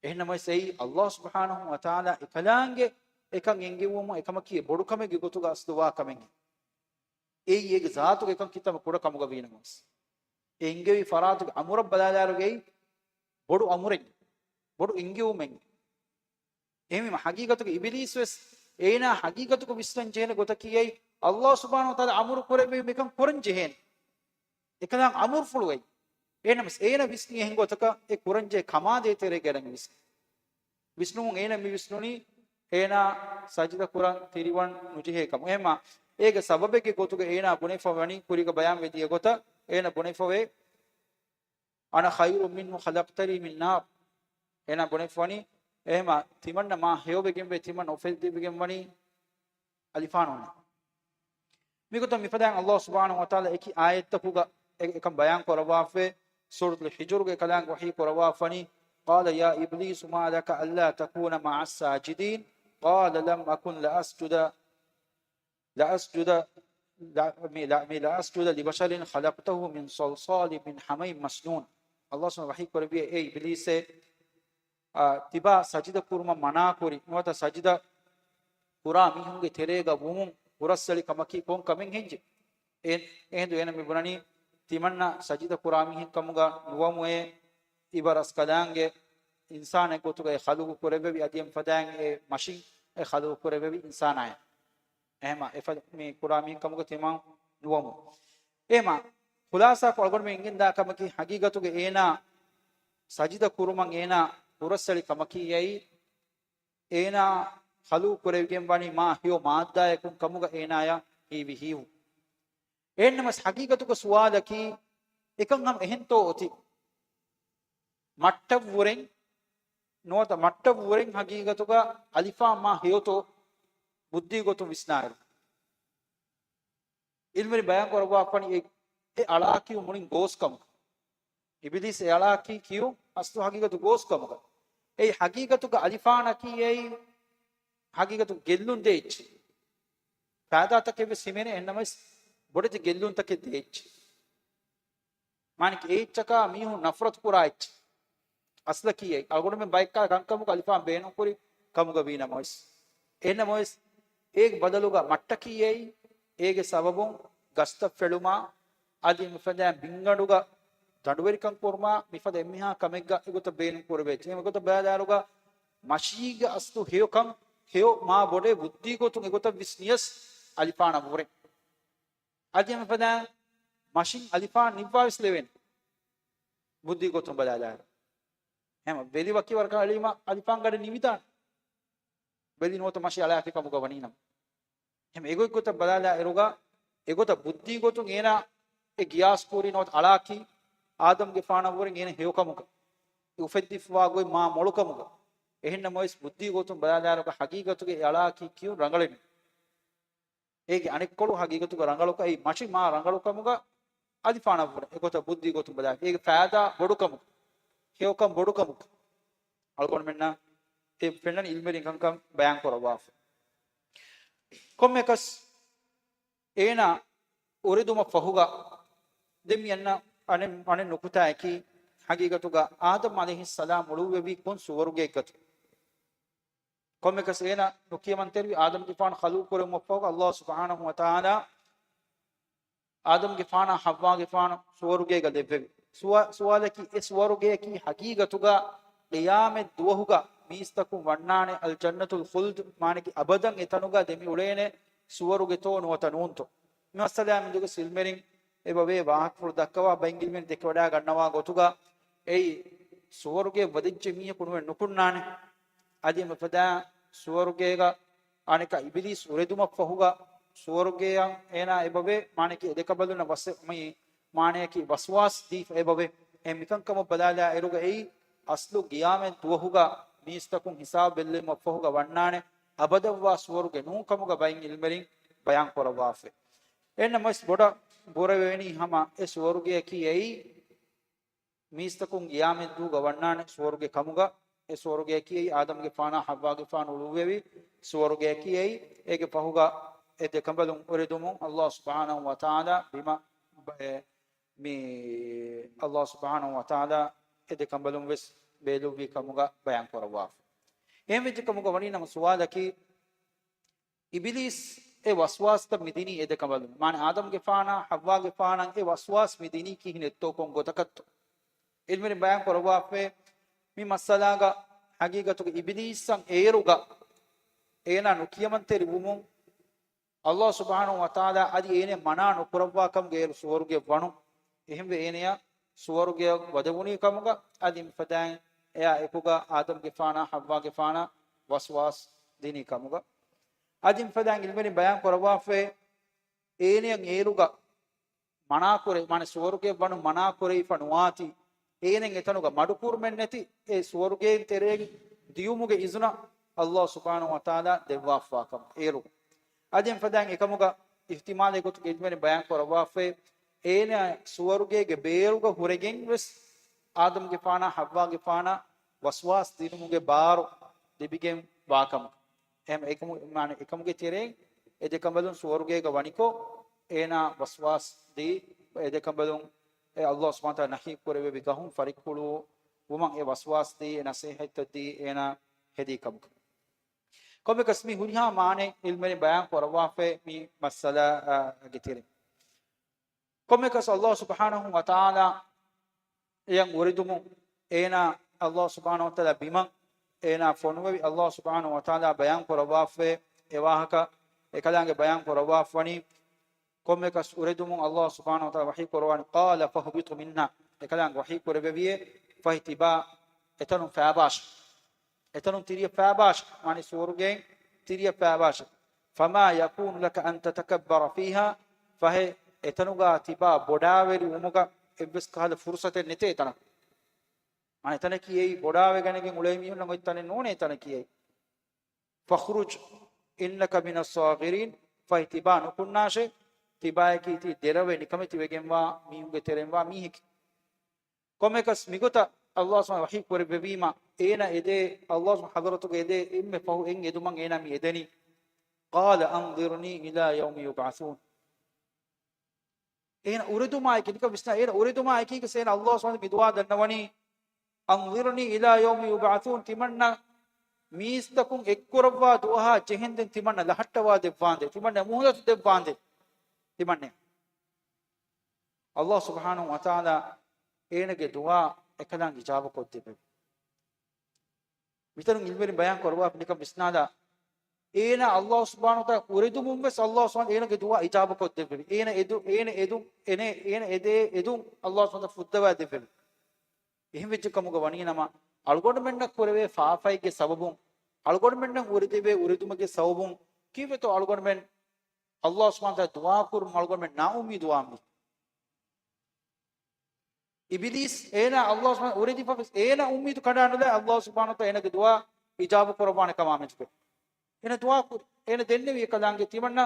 އެހެންނަމަވެސް އެއީ ﷲ ސުބްޙާނަހޫ ވަތަޢާލާ އެކަލާނގެ އެކަން އެންގެވުމުން އެކަމަކީ ބޮޑު ކަމެއްގެ ގޮތުގަ އަސްލުވާ ކަމެއް. އެއީ އޭގެ ޒާތުގަ އެކަން ކިތަންމެ ކުޑަ ކަމުގަ ވީނަމަވެސް، އެ އެންގެވި ފަރާތުގެ އަމުރަށް ބަލާލާއިރުގައި ބޮޑު އަމުރެއް، ބޮޑު އެންގެވުމެއް. އެހެންވީމަ ހަގީގަތުގަ އިބިލީސް ވެސް އޭނާ ހަގީގަތުގަ ވިސްނަން ޖެހޭނެ ގޮތަކީ އެއީ، ﷲ ސުބްޙާނަހޫ ވަތަޢާލާ އަމުރު ކުރެއްވި މިކަން ކުރަން ޖެހޭނެ. އެކަލާނގެ އަމުރުފުޅު އެއީ. އެހެނަމަސް އޭނަ ވިސްނީ އެހެން ގޮތަކަށް އެ ކުރަންޖެހޭ ކަމާ ދޭތެރޭގައި ވިސްނީ. ވިސްނުމުން އޭނަ މި ވިސްނުނީ އޭނާ ސަޖިދަ ކުރަން ތިރިވަން ނުޖެހޭ ކަމަށް. އެހެންމާ އޭގެ ސަބަބެއްގެ ގޮތުގަ އޭނާ ބުނެފަ ވަނީ ކުރީގަ ބަޔާން ވެދިޔަ ގޮތަށް އޭނަ ބުނެފަވޭ، "أنا خير منه خلقتني من نار." އޭނާ ބުނެފަވަނީ، އެހެމަ ތިމަންނަ މާ ހެޔޮވެގެންވޭ، ތިމަން އުފެއްދެވިގެން ވަނީ އަލިފާނުން. މިގޮތަށް މިފަދައިން ﷲ ސުބްޙާނަހޫ ވަތަޢާލާ އެކި އާޔަތްތަކުގަ އެ-، އެކަން ބަޔާން ކުރައްވާފަވޭ. ސޫރަތުލް ހިޖުރުގެ ކަލާނގެ ވަޙީ ކުރައްވާފަނީ، "قال يا إبليس ما لك ألا تكون مع الساجدين؟ قال لم أكن لأسجد لأسجد، لا، މި، ލަ، މި، لأسجد لبشر خلقته من صلصال من حمإ مسنون. ﷲ ސުބްޙާނަހޫ ވަޙީ ކުރެއްވިއޭ، އޭ އިބިލީސޭ، އާ، ތިބާ ސަޖިދަ ކުރުމަށް މަނާކުރި، ނުވަތަ ސަޖިދަ ކުރާ މީހުންގެ ތެރޭގަ ވުމުން ހުރަސްއެޅި ކަމަކީ ކޮން ކަމެއް ހެންޖެ؟ އެ، އެހިނދު އޭނަ މި ބުނަނީ، ތިމަންނަ ސަޖިދަ ކުރާ މީހެއް ކަމުގަ ނުވަމުއޭ، އިބަރަސްކަލާނގެ އިންސާނެއް ގޮތުގަ އެ ޚަލުޤު ކުރެއްވެވި، އަދި އެމަ ފަދައިން އެ މަށިން އެ ޚަލުޤު ކުރެއްވެވި އިންސާނާއެއް. އެހެމަ އެފަދަ މި ކުރާ މީހެއް ކަމުގަ ތިމަން ނުވަމު. އެހެމަ ޚުލާސާކޮށް އަޅުގަނޑުމެން އެނގިގެންދާ ކަމަކީ، ހަގީގަތުގަ އޭނާ ސަޖިދަ ކުރުމަށް އޭނާ ހުރަސްއެޅި ކަމަކީ އެއީ، އޭނާ ޚަލުޤު ކުރެވިގެން ވަނީ މާ ހެޔޮ މާއްދާއަކުން ކަމުގަ އޭނާޔަށް ހީވި ހީވުން. އެހެންނަމަވެސް ހަގީގަތުގަ ސުވާލަކީ، އެކަން ހަމަ އެހެންތޯ އޮތީ؟ މައްޓަށްވުރެން، ނުވަތަ މައްޓަށްވުރެން ހަގީގަތުގަ އަލިފާން މާ ހެޔޮތޯ ބުއްދީ ގޮތުން ވިސްނާއިރު، އިލްމުވެރިން ބަޔާން ކުރައްވާފަނީ އެ، އެ އަޅާ ކިޔުން މުޅިން ގޯސް ކަމުގަ. އިބިލީސް އެ އަޅާ ކި، ކިޔުން އަސްލު ހަގީގަތު ގޯސް ކަމުގަ. އެއީ ހަގީގަތުގަ އަލިފާނަކީ އެއީ ހަގީގަތު ގެއްލުން ދޭ އެއްޗެއް. ފައިދާތަކެއް ވެސް ހިމެނޭ، އެހެންނަމަވެސް ބޮޑެތި ގެއްލުންތަކެއް ދޭ އެއްޗެއް. މާނައަކީ އެ އެއްޗަކާ މީހުން ނަފްރަތު ކުރާ އެއްޗެއް. އަސްލަކީ އެއީ އަޅުގަނޑުމެން ބައެއްކާ ކަންކަމުގަ އަލިފާން ބޭނުންކުރި ކަމުގަ ވީނަމަވެސް. އެހެންނަމަވެސް، އޭގެ ބަދަލުގަ މައްޓަކީ އެއީ، އޭގެ ސަބަބުން ގަސްތައް ފެޅުމާ، އަދި މިފަދައިން ބިންގަނޑުގަ ދަނޑުވެރިކަން ކުރުމާ، މިފަދަ އެންމެހާ ކަމެއްގަ އެގޮތަށް ބޭނުން ކުރެވޭ. އެހެން އެގޮތަށް ބަލާލާއިރުގަ މަށީގެ އަސްލު ހެޔޮކަން، ހެޔޮ މާ ބޮޑޭ ބުއްދީ ގޮތުން އެގޮތަށް ވިސްނިޔަސް އަލިފާނަށްވުރެ. އަދި އެމެފަދައިން މަށިން އަލިފާން ނިއްވާވެސް ލެވޭނެ. ބުއްދީ ގޮތުން ބަލާލާއިރު. ހަމަ ވެލި ވަކިވަރަކަށް އެޅީމަ އަލިފާން ގަޑި ނިވިދާނެ. ވެލި ނުވަތަ މަށި އަޅާކި ކަމުގަ ވަނީނަމަ. ހަމަ އެގޮތް ގޮތަށް ބަލާލާއިރުގަ، އެގޮތަށް ބުއްދީ ގޮތުން އޭނާ އެ ގިޔާސް ކުރީ ނުވަތަ އަޅާކީ އާދަމްގެފާނަށްވުރެން އޭނަ ހެޔޮކަމުގަ. އެ އުފެއްދިފަވާ ގޮތް މާ މޮޅުކަމުގަ. އެހެންނަމަވެސް ބުއްދީ ގޮތުން ބަލާލާއިރުގަ ހަގީގަތުގަ އެ އަޅާކީ ކިޔުން ރަނގަޅެއް ނޫން. އޭގެ އަނެއްކޮޅު ހަގީގަތުގަ ރަނގަޅުކަ، އެއީ މަށި މާ ރަނގަޅުކަމުގަ އަލިފާނަށްވުރެ. އެގޮތަށް ބުއްދީ ގޮތުން ބަލާ، އޭގެ ފައިދާ ބޮޑުކަމުގަ، ހެޔޮކަން ބޮޑުކަމުގަ. އަޅުގަނޑުމެންނަށް އެ ފެންނަނީ އިލްމުވެރިން ކަންކަން ބަޔާން ކުރައްވާފަ. ކޮންމެއަކަސް އޭނާ އުރެދުމަށް ފަހުގަ ދެން މި އަންނަ އަނެއް، އަނެއް ނުކުތާއަކީ، ހަގީގަތުގަ އާދަމް ޢަލައިހިއްސަލާމް އުޅުއްވެވީ ކޮން ސުވަރުގެއެއްގަތޯ؟ ކޮންމެއަކަސް އޭނާ ނުކިޔަމަންތެރިވި އާދަމްގެފާނު ޚަލްޤު ކުރެވުމަށްފަހު، ﷲ ސުބްޙާނަހޫ ވަތަޢާލާ އާދަމްގެފާނާ ޙައްވާގެފާނު ސުވަރުގޭގަ ލެއްވެވި. ސުވާ-، ސުވާލަކީ، އެ ސުވަރުގެއަކީ ހަގީގަތުގަ ޤިޔާމަތް ދުވަހުގަ މީސްތަކުން ވަންނާނެ އަލްޖަންނަތުލް ޚުލްދު، މާނައަކީ އަބަދަން އެތަނުގަ ދެމި އުޅޭނެ ސުވަރުގެތޯ ނުވަތަ ނޫންތޯ؟ މި މައްސަލައާ މެދުގަ އިލްމުވެރިން އެބަވޭ ވާހަކަފުޅު ދައްކަވާ ބައެއް އިލްމުވެރިން ދެކެވަޑައިގަންނަވާ ގޮތުގަ އެއީ ސުވަރުގެ ވަދެއްޖެ މީހަކު ނުވެ ނުކުންނާނެ. އަދި މިފަދަ ސުވަރުގޭގަ އަނެކާ އިބިލީސް އުރެދުމަށްފަހުގަ ސުވަރުގެއަށް އޭނާ އެބަވޭ، މާނައަކީ އެދެކަނބަލުންނަށް ވަސް-، މި މާނައަކީ ވަސްވާސް ދީފަ އެބަވޭ. އެ މިކަންކަމަށް ބަލާލާ އިރުގަ އެއީ އަސްލު ޤިޔާމަތް ދުވަހުގަ މީސްތަކުން ހިސާބު ބެއްލެވުމަށްފަހުގަ ވަންނާނެ އަބަދަށްވާ ސުވަރުގެ ނޫން ކަމުގަ ބައެއް އިލްމުވެރިން ބަޔާން ކުރައްވާފައި. އެހެންނަމަވެސް ބޮޑަށް ބުރަވެވެނީ ހަމަ އެ ސުވަރުގެއަކީ އެއީ މީސްތަކުން ޤިޔާމަތްދުވަހުގަ ވަންނާނެ ސުވަރުގެ ކަމުގަ، އެ ސުވަރުގެއަކީ އެއީ އާދަމްގެފާނާ ޙައްވާގެފާނު އުޅުއްވެވި ސުވަރުގެއަކީ އެއީ، އޭގެ ފަހުގަ އެ ދެކަނބަލުން އުރެދުމުން ﷲ ސުބްޙާނަހޫ ވަތަޢާލާ ބިމަށް ބަ-، އެ، މި ﷲ ސުބްޙާނަހޫ ވަތަޢާލާ އެ ދެކަނބަލުން ވެސް ބޭލުއްވި ކަމުގަ ބަޔާން ކުރައްވާފަ. އެހެންވެއްޖެ ކަމުގަ ވަނީ ނަމަ ސުވާލަކީ، އިބިލީސް އެ ވަސްވާސްތައް މި ދިނީ އެ ދެކަނބަލުން. މާނަ އާދަމްގެފާނާ ޙައްވާގެފާނަށް އެ ވަސްވާސް މި ދިނީ ކިހިނެއްތޯ ކޮން ގޮތަކަށްތޯ؟ އިލްމުވެރިން ބަޔާން ކުރައްވާފައި މި މައްސަލާގަ ހަގީގަތުގަ އިބިލީސްއަށް އޭރުގަ އޭނާ ނުކިޔަމަންތެރި ވުމުން ﷲ ސުބްޙާނަހޫ ވަތަޢާލާ އަދި އޭނަ މަނާ ނުކުރައްވާ ކަމުގަ އޭރު ސުވަރުގެ ވަނު. އެހެންވެ އޭނަޔަށް ސުވަރުގެއަށް ވަދެވުނީ ކަމުގަ އަދި މިފަދައިން އެއާ އެކުގަ އާދަމްގެފާނާ ޙައްވާގެފާނަށް ވަސްވާސް ދިނީ ކަމުގަ. އަދި މިފަދައިން އިލްމުވެރިން ބަޔާން ކުރައްވާފައި އޭނަޔަށް އޭރުގަ މަނާކުރެ، މާނަ ސުވަރުގެ ވަނު މަނާކުރެވިފަ ނުވާތީ، އޭނަ އެތަނުގަ މަޑުކުރުމެއް ނެތި، އެ ސުވަރުގެއިން ތެރޭގެ ދިޔުމުގެ އިޒުނަ ﷲ ސުބްޙާނަހޫ ވަތަޢާލާ ދެއްވާފާ ކަމަށް އޭރު. އަދި މިފަދައިން އެކަމުގަ އިޙްތިމާލެއް ގޮތުގަ އިލްމުވެރިން ބަޔާން ކުރައްވާފައި، އޭނަ ސުވަރުގޭގެ ބޭރުގަ ހުރެގެން ވެސް އާދަމްގެފާނާ ޙައްވާގެފާނަށް ވަސްވާސް ދިނުމުގެ ބާރު ލިބިގެން ވާކަމަށް. އެހެން އެކަމު-، މާނަ އެކަމުގެ ތެރެއިން އެ ދެކަނބަލުން ސުވަރުގޭގަ ވަނިކޮށް، އޭނާ ވަސްވާސް ދީ، އެ ދެކަނބަލުން އެ ﷲ ސުބްޙާނަހޫ ވަތަޢާލާ ނަހީ ކުރެއްވެވި ގަހުން ފަރިއްކުޅުވުމަށް އެ ވަސްވާސް ދީ، އެ ނަސޭހަތްތައް ދީ އޭނާ ހެދީ ކަމަކަށް. ކޮންމެކަސް މި ހުރިހާ މާނައެއް ޢިލްމުވެރިން ބަޔާން ކުރައްވާފައި މި މައްސަލާގެ ތެރެއިން. ކޮންމެކަސް ﷲ ސުބްޙާނަހޫ ވަތަޢާލާ އެޔަށް އުރެދުމުން އޭނާ ﷲ ސުބްޙާނަހޫ ވަތަޢާލާ ބިމަށް އޭނާ ފޮނުވެވި ﷲ ސުބްޙާނަހޫ ވަތަޢާލާ ބަޔާން ކުރައްވާފައި އެ ވާހަކަ އެކަލާނގެ ބަޔާން ކުރައްވާފަވަނީ. ކޮންމެކަސް އުރެދުމުން ﷲ ސުބްޙާނަހޫ ވަތަޢާލާ ވަޙީ ކުރައްވަނީ، قَالَ فَاهْبِطْ مِنْهَا، އެކަލާނގެ ވަޙީ ކުރެއްވެވިއޭ، ފަހެ ތިބާ އެތަނުން ފައިބާށޭ. އެތަނުން ތިރިއަށް ފައިބާށޭ. މާނަ ސުވަރުގެއިން ތިރިއަށް ފައިބާށޭ. فَمَا يَكُونُ لَكَ أَنْ تَتَكَبَّرَ فِيهَا، ފަހެ އެތަނުގަ ތިބާ ބޮޑާވެރިވުމުގަ އެއްވެސް ކަހަލަ ފުރުޞަތެއް ނެތޭ އެތަނަކު. މާނަ އެތަނަކީ އެއީ ބޮޑާވެގަނެގެން އުޅޭ މީހުންނަށް އޮތް ތަނެއް ނޫނޭ އެތަނަކީ އެއީ. فَاخْرُجْ إِنَّكَ مِنَ الصَّاغِرِينَ، ފަހެ ތިބާ ނުކުންނާށޭ، ތިބާޔަކީ ތި ދެރަވެ ނިކަމެތިވެގެންވާ މީހުންގެ ތެރެއިންވާ މީހެކޭ. ކޮންމެކަސް މިގޮތަށް ﷲ ސުބްޙާނަހޫ ވަތަޢާލާ ވަޙީ ކުރެއްވެވީމަ، އޭނަ އެދޭ، ﷲ ސުބްޙާނަހޫ ވަތަޢާލާ ޙަޟްރަތުގަ އެދޭ އެންމެ ފަހު އެއް އެދުމަށް އޭނަ މި އެދެނީ. قَالَ أَنْظِرْنِي إِلَىٰ يَوْمِ يُبْعَثُونَ. އޭނަ އުރެދުމާއެކީ، ނިކަން ވިސްނާ، އޭނަ އުރެދުމާއެކީގަ އޭނަ ﷲ ސުބްޙާނަހޫ ވަތަޢާލާ މި ދުޢާ ދަންނަވަނީ، أَنْظِرْنِي إِلَىٰ يَوْمِ يُبْعَثُونَ، ތިމަންނަ މީސްތަކުން އެއްކުރައްވާ ދުވަހާ ޖެހެންދެން ތިމަންނަ ލަހައްޓަވާ ދެއްވާނދޭ، ތިމަންނަ މުހުލަތު ދެއްވާނދޭ، ތިމަންނަ. ﷲ ސުބްޙާނަހޫ ވަތަޢާލާ އޭނަގެ ދުޢާ އެކަލާނގެ އިޖާބަ ކޮށްދެއްވެވި. މިތަނުން ޢިލްމުވެރިން ބަޔާން ކުރައްވާފަ ނިކަން ވިސްނާލާ، އޭނާ ﷲ ސުބްޙާނަހޫ ވަތަޢާލާ އުރެދުމުން ވެސް ﷲ ސުބްޙާނަހޫ ވަތަޢާލާ އޭނަގެ ދުޢާ އިޖާބަ ކޮށްދެއްވެވި. އޭނަ އެދު، އޭނަ އެދު، އޭނަ، އޭނަ އެދޭ އެދުން ﷲ ސުބްޙާނަހޫ ވަތަޢާލާ ފުއްދަވާ ދެއްވެވި. އެހެން ވެއްޖެ ކަމުގަ ވަނީ ނަމަ، އަޅުގަނޑުމެންނަށް ކުރެވޭ ފާފައެއްގެ ސަބަބުން، އަޅުގަނޑުމެންނަށް އުރެދެވޭ އުރެދުމެއްގެ ސަބަބުން ކީއްވެތޯ އަޅުގަނޑުމެން ﷲ ސުބްޙާނަހޫ ވަތަޢާލާ ދުޢާ ކުރުމުން އަޅުގަނޑުމެން ނާއުއްމީދުވާންވީ؟ އިބިލީސް އޭނާ ﷲ ސުބްޙާނަހޫ ވަތަޢާލާ އުރެދިފަވެސް އޭނާ އުއްމީދު ކަނޑާނުލާ ﷲ ސުބްޙާނަހޫ ވަތަޢާލާ އޭނަގެ ދުޢާ އިޖާބަ ކުރައްވާނެ ކަމާ މެދުގަ. އޭނަ ދުޢާ ކުރި. އޭނަ ދެންނެވި އެކަލާނގެ ތިމަންނަ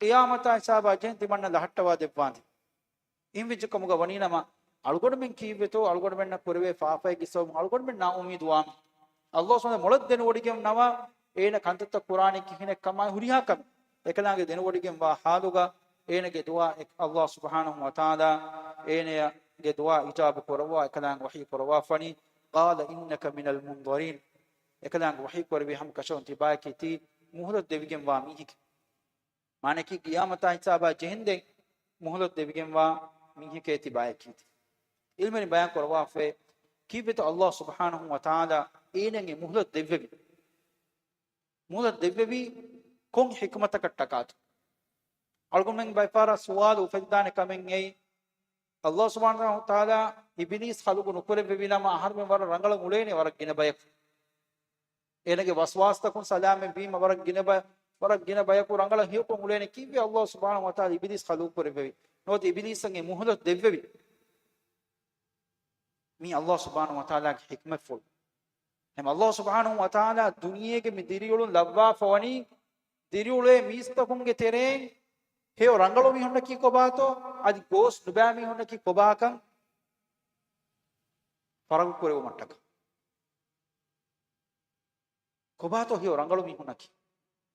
ޤިޔާމަތާ ހިސާބާ ޖެހެން ތިމަންނަ ލަހައްޓަވާ ދެއްވާނދޭ. އެހެން ވެއްޖެ ކަމުގަ ވަނީ ނަމަ، އަޅުގަނޑުމެން ކީއްވެތޯ އަޅުގަނޑުމެންނަށް ކުރެވޭ ފާފައެއްގެ ސަބަބުން އަޅުގަނޑުމެން ނާއުއްމީދުވާން. ﷲ ސުބްޙާނަހޫ ވަތަޢާލާ މޮޅަށް ދެނެވޮޑިގެން ނަމަ، އޭނަ ކަންތައްތައް ކުރާނީ ކިހިނެއް ކަމާ ހުރިހާ ކަމެއް. އެކަލާނގެ ދެނެވޮޑިގެންވާ ޙާލުގަ އޭނަގެ ދުޢާ އެ-، ﷲ ސުބްޙާނަހޫ ވަތަޢާލާ އޭނަޔަގެ ދުޢާ އިޖާބަ ކުރައްވާ އެކަލާނގެ ވަޙީ ކުރައްވާފަނީ، قَالَ إِنَّكَ مِنَ الْمُنْظَرِينَ. އެކަލާނގެ ވަޙީ ކުރެއްވި ހަމަ ކަށަވަރުން ތިބާޔަކީ ތީ މުހުލަތު ދެވިގެންވާ މީހެކޭ. މާނައަކީ ޤިޔާމަތާ ހިސާބާ ޖެހެންދެން މުހުލަތު ދެވިގެންވާ މީހެކޭ ތިބާޔަކީ. ޢިލްމުވެރިން ބަޔާން ކުރައްވާފައި ކީއްވެތޯ ﷲ ސުބްޙާނަހޫ ވަތަޢާލާ އޭނައަށް އެ މުހުލަތު ދެއްވެވި؟ މުހުލަތު ދެއްވެވީ ކޮން ޙިކުމަތަކަށްޓަކާތޯ؟ އަޅުގަނޑުމެން ބައެއްފަހަރަށް ސުވާލު އުފެދިދާނެ ކަމެއް އެއީ، ﷲ ސުބްޙާނަހޫ ވަތަޢާލާ އިބިލީސް ޚަލްޤު ނުކުރެއްވެވި ނަމަ އަހަރުމެން ވަރަށް ރަނގަޅަށް އުޅޭނެ ވަރަށް ގިނަ ބަޔަކު. އޭނަގެ ވަސްވާސްތަކުން ސަލާމަތް ވީމަ ވަރަށް ގިނަ ބަ-، ވަރަށް ގިނަ ބަޔަކު ރަނގަޅަށް ހެޔޮކޮށް އުޅޭނެ. ކީއްވެ ﷲ ސުބްޙާނަހޫ ވަތަޢާލާ އިބިލީސް ޚަލްޤު ކުރެއްވެވި؟ ނުވަތަ އިބިލީސަށް އެ މުހުލަތު ދެއްވެވި؟ މީ ﷲ ސުބްޙާނަހޫ ވަތަޢާލާގެ ޙިކްމަތްފުޅު. އެހެން ﷲ ސުބްޙާނަހޫ ވަތަޢާލާ ދުނިޔޭގެ މި ދިރިއުޅުން ލައްވާފަވަނީ، ދިރިއުޅޭ މީސްތަކުންގެ ތެރެއިން ހެޔޮ ރަނގަޅު މީހުންނަކީ ކޮބާތޯ، އަދި ގޯސް ނުބައި މީހުންނަކީ ކޮބާކަން ފަރަގު ކުރެވުމަށްޓަކާ. ކޮބާތޯ ހެޔޮ ރަނގަޅު މީހުންނަކީ؟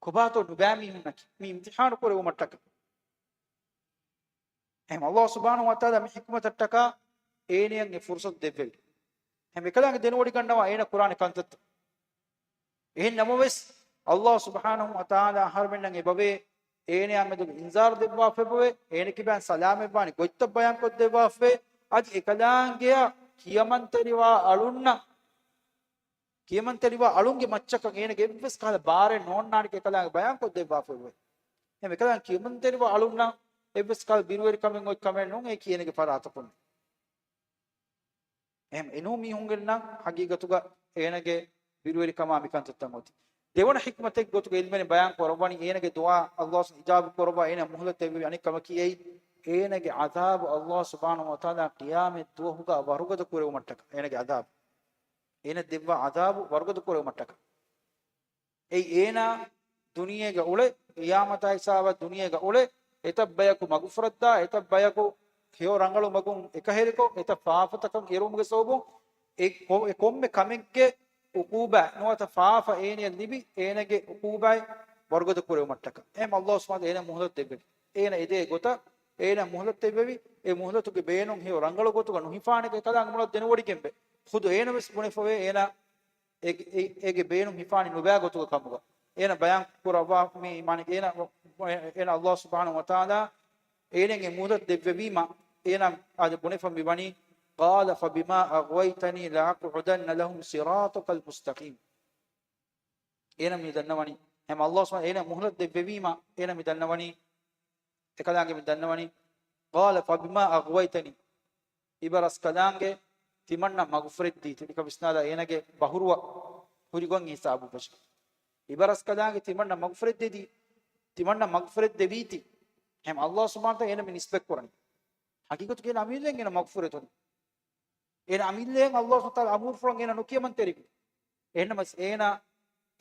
ކޮބާތޯ ނުބައި މީހުންނަކީ؟ މި އިމްތިޙާނު ކުރެވުމަށްޓަކާ. އެހެން ﷲ ސުބްޙާނަހޫ ވަތަޢާލާ މި ޙިކްމަތަށްޓަކާ އޭނަޔަށް އެ ފުރުޞަތު ދެއްވެވި. އެހެން އެކަލާނގެ ދެނެވޮޑިގަންނަވާ އޭނަ ކުރާނެ ކަންތައްތައް. އެހެން ނަމަވެސް، ﷲ ސުބްޙާނަހޫ ވަތަޢާލާ އަހަރުމެންނަށް އެބަވޭ، އޭނަޔާ މެދުގެ އިންޒާރު ދެއްވާފައި އެބަވޭ، އޭނަ ކިބައިން ސަލާމަތްވާނެ ގޮތްތައް ބަޔާންކޮށްދެއްވާފައި، އަދި އެކަލާނގެއަށް ކިޔަމަންތެރިވާ އަޅުންނަށް، ކިޔަމަންތެރިވާ އަޅުންގެ މައްޗަކަށް އޭނަގެ އެއްވެސް ކަހަލަ ބާރެއް ނޯންނާނެކަން އެކަލާނގެ ބަޔާންކޮށްދެއްވާފައި އެބަވޭ. އެހެން އެކަލާނގެ ކިޔަމަންތެރިވާ އަޅުންނަށް އެއްވެސް ކަހަލަ ބިރުވެރިކަމެއް އޮތް ކަމެއް ނޫން އެ ކިޔޭނެގެ ފަރާތަކުން. އެހެން އެނޫން މީހުންގެންނަށް ހަގީގަތުގަ އޭނަގެ ބިރުވެރިކަމާ މިކަންތައްތައް އޮތީ. ދެވަނަ ޙިކްމަތެއް ގޮތުގަ ޢިލްމުވެރިން ބަޔާން ކުރައްވަނީ އޭނަގެ ދުޢާ ﷲ ސު އިޖާބަ ކުރައްވާ އޭނަ މުހުލަތު ދެއްވެވި އަނެއް ކަމަކީ އެއީ، އޭނަގެ ޢަޛާބު ﷲ ސުބްޙާނަހޫ ވަތަޢާލާ ޤިޔާމަތް ދުވަހުގަ ވަރުގަދަ ކުރެވުމަށްޓަކާ އޭނަގެ ޢަޛާބު. އޭނަ ދެއްވާ ޢަޛާބު ވަރުގަދަ ކުރެވުމަށްޓަކާ. އެއީ އޭނާ ދުނިޔޭގަ އުޅެ، ޤިޔާމަތާ ހިސާބަށް ދުނިޔޭގަ އުޅެ، އެތައް ބަޔަކު މަގުފުރައްދާ، އެތައް ބަޔަކު ހެޔޮ ރަނގަޅު މަގުން އެކަހެރިކޮށް، އެތައް ފާފަތަކަށް އެރުވުމުގެ ސަބަބުން އެ ކޮ-، އެ ކޮންމެ ކަމެއްގެ ޢުޤޫބާތް ނުވަތަ ފާފަ އޭނަޔަށް ލިބި، އޭނަގެ ޢުޤޫބާތް ވަރުގަދަ ކުރެވުމަށްޓަކާ. އެހެން އައްލާހު ސުބްޙާނަހު ވަތަޢާލާ އޭނަ މުހުލަތް ދެއްވެވި. އޭނަ އެދޭ ގޮތަށް އޭނަ މުހުލަތް ދެއްވެވި. އެ މުހުލަތުގެ ބޭނުން ހެޔޮ ރަނގަޅު ގޮތުގަ ނުހިފާނެ އެކަލާނގެ މޮޅަށް ދެނެވޮޑިގެންވެ. ޚުދު އޭނަ ވެސް ބުނެފަވޭ އޭނަ އޭ، އޭ، އޭގެ ބޭނުން ހިފާނީ ނުބައި ގޮތުގަ ކަމުގަ. އޭނަ ބަޔާން ކުރައްވާ މި، މާނަ އޭނަ، އޭނަ އައްލާހު ސުބްޙާނަހު ވަތަޢާލާ އޭނައަށް އެ މުހުލަތް ދެއްވެވީމަ، އޭނަ އާދެ ބުނެފަ މި ވަނީ، قال فبما أغويتني لأقعدن لهم صراطك المستقيم. އޭނަ މި ދަންނަވަނީ، ހަމަ އައްލާހު ސުބްޙާނަހު އޭނަ މުހުލަތް ދެއްވެވީމަ، އޭނަ މި ދަންނަވަނީ، އެކަލާނގެ މި ދަންނަވަނީ، قال فبما أغويتني، އިބަރަސްކަލާނގެ ތިމަންނަ މަގުފުރެއްދީތި. ނިކަ ވިސްނާލާ އޭނަގެ ބަހުރުވަ ކުރިގޮން ހިސާބު ފެށި. އިބަރަސްކަލާނގެ ތިމަންނަ މަގުފުރެއްދެދީ، ތިމަންނަ މަގުފުރެއްދެވީތި. ހަމަ އައްލާހު ސުބްޙާނަހު ވަތަޢާލާ އޭނަ މި ނިސްބަތް ކުރަނީ. ހަގީގަތުގައި އަމިއްލައިން އޭނަ މަގުފުރެތުން. އޭނަ އަމިއްލައިން އައްލާހު ސުބްޙާނަހު ވަތަޢާލާ އަމުރުފުޅަށް އޭނަ ނުކިޔަމަންތެރިވި. އެހެންނަމަސް އޭނަ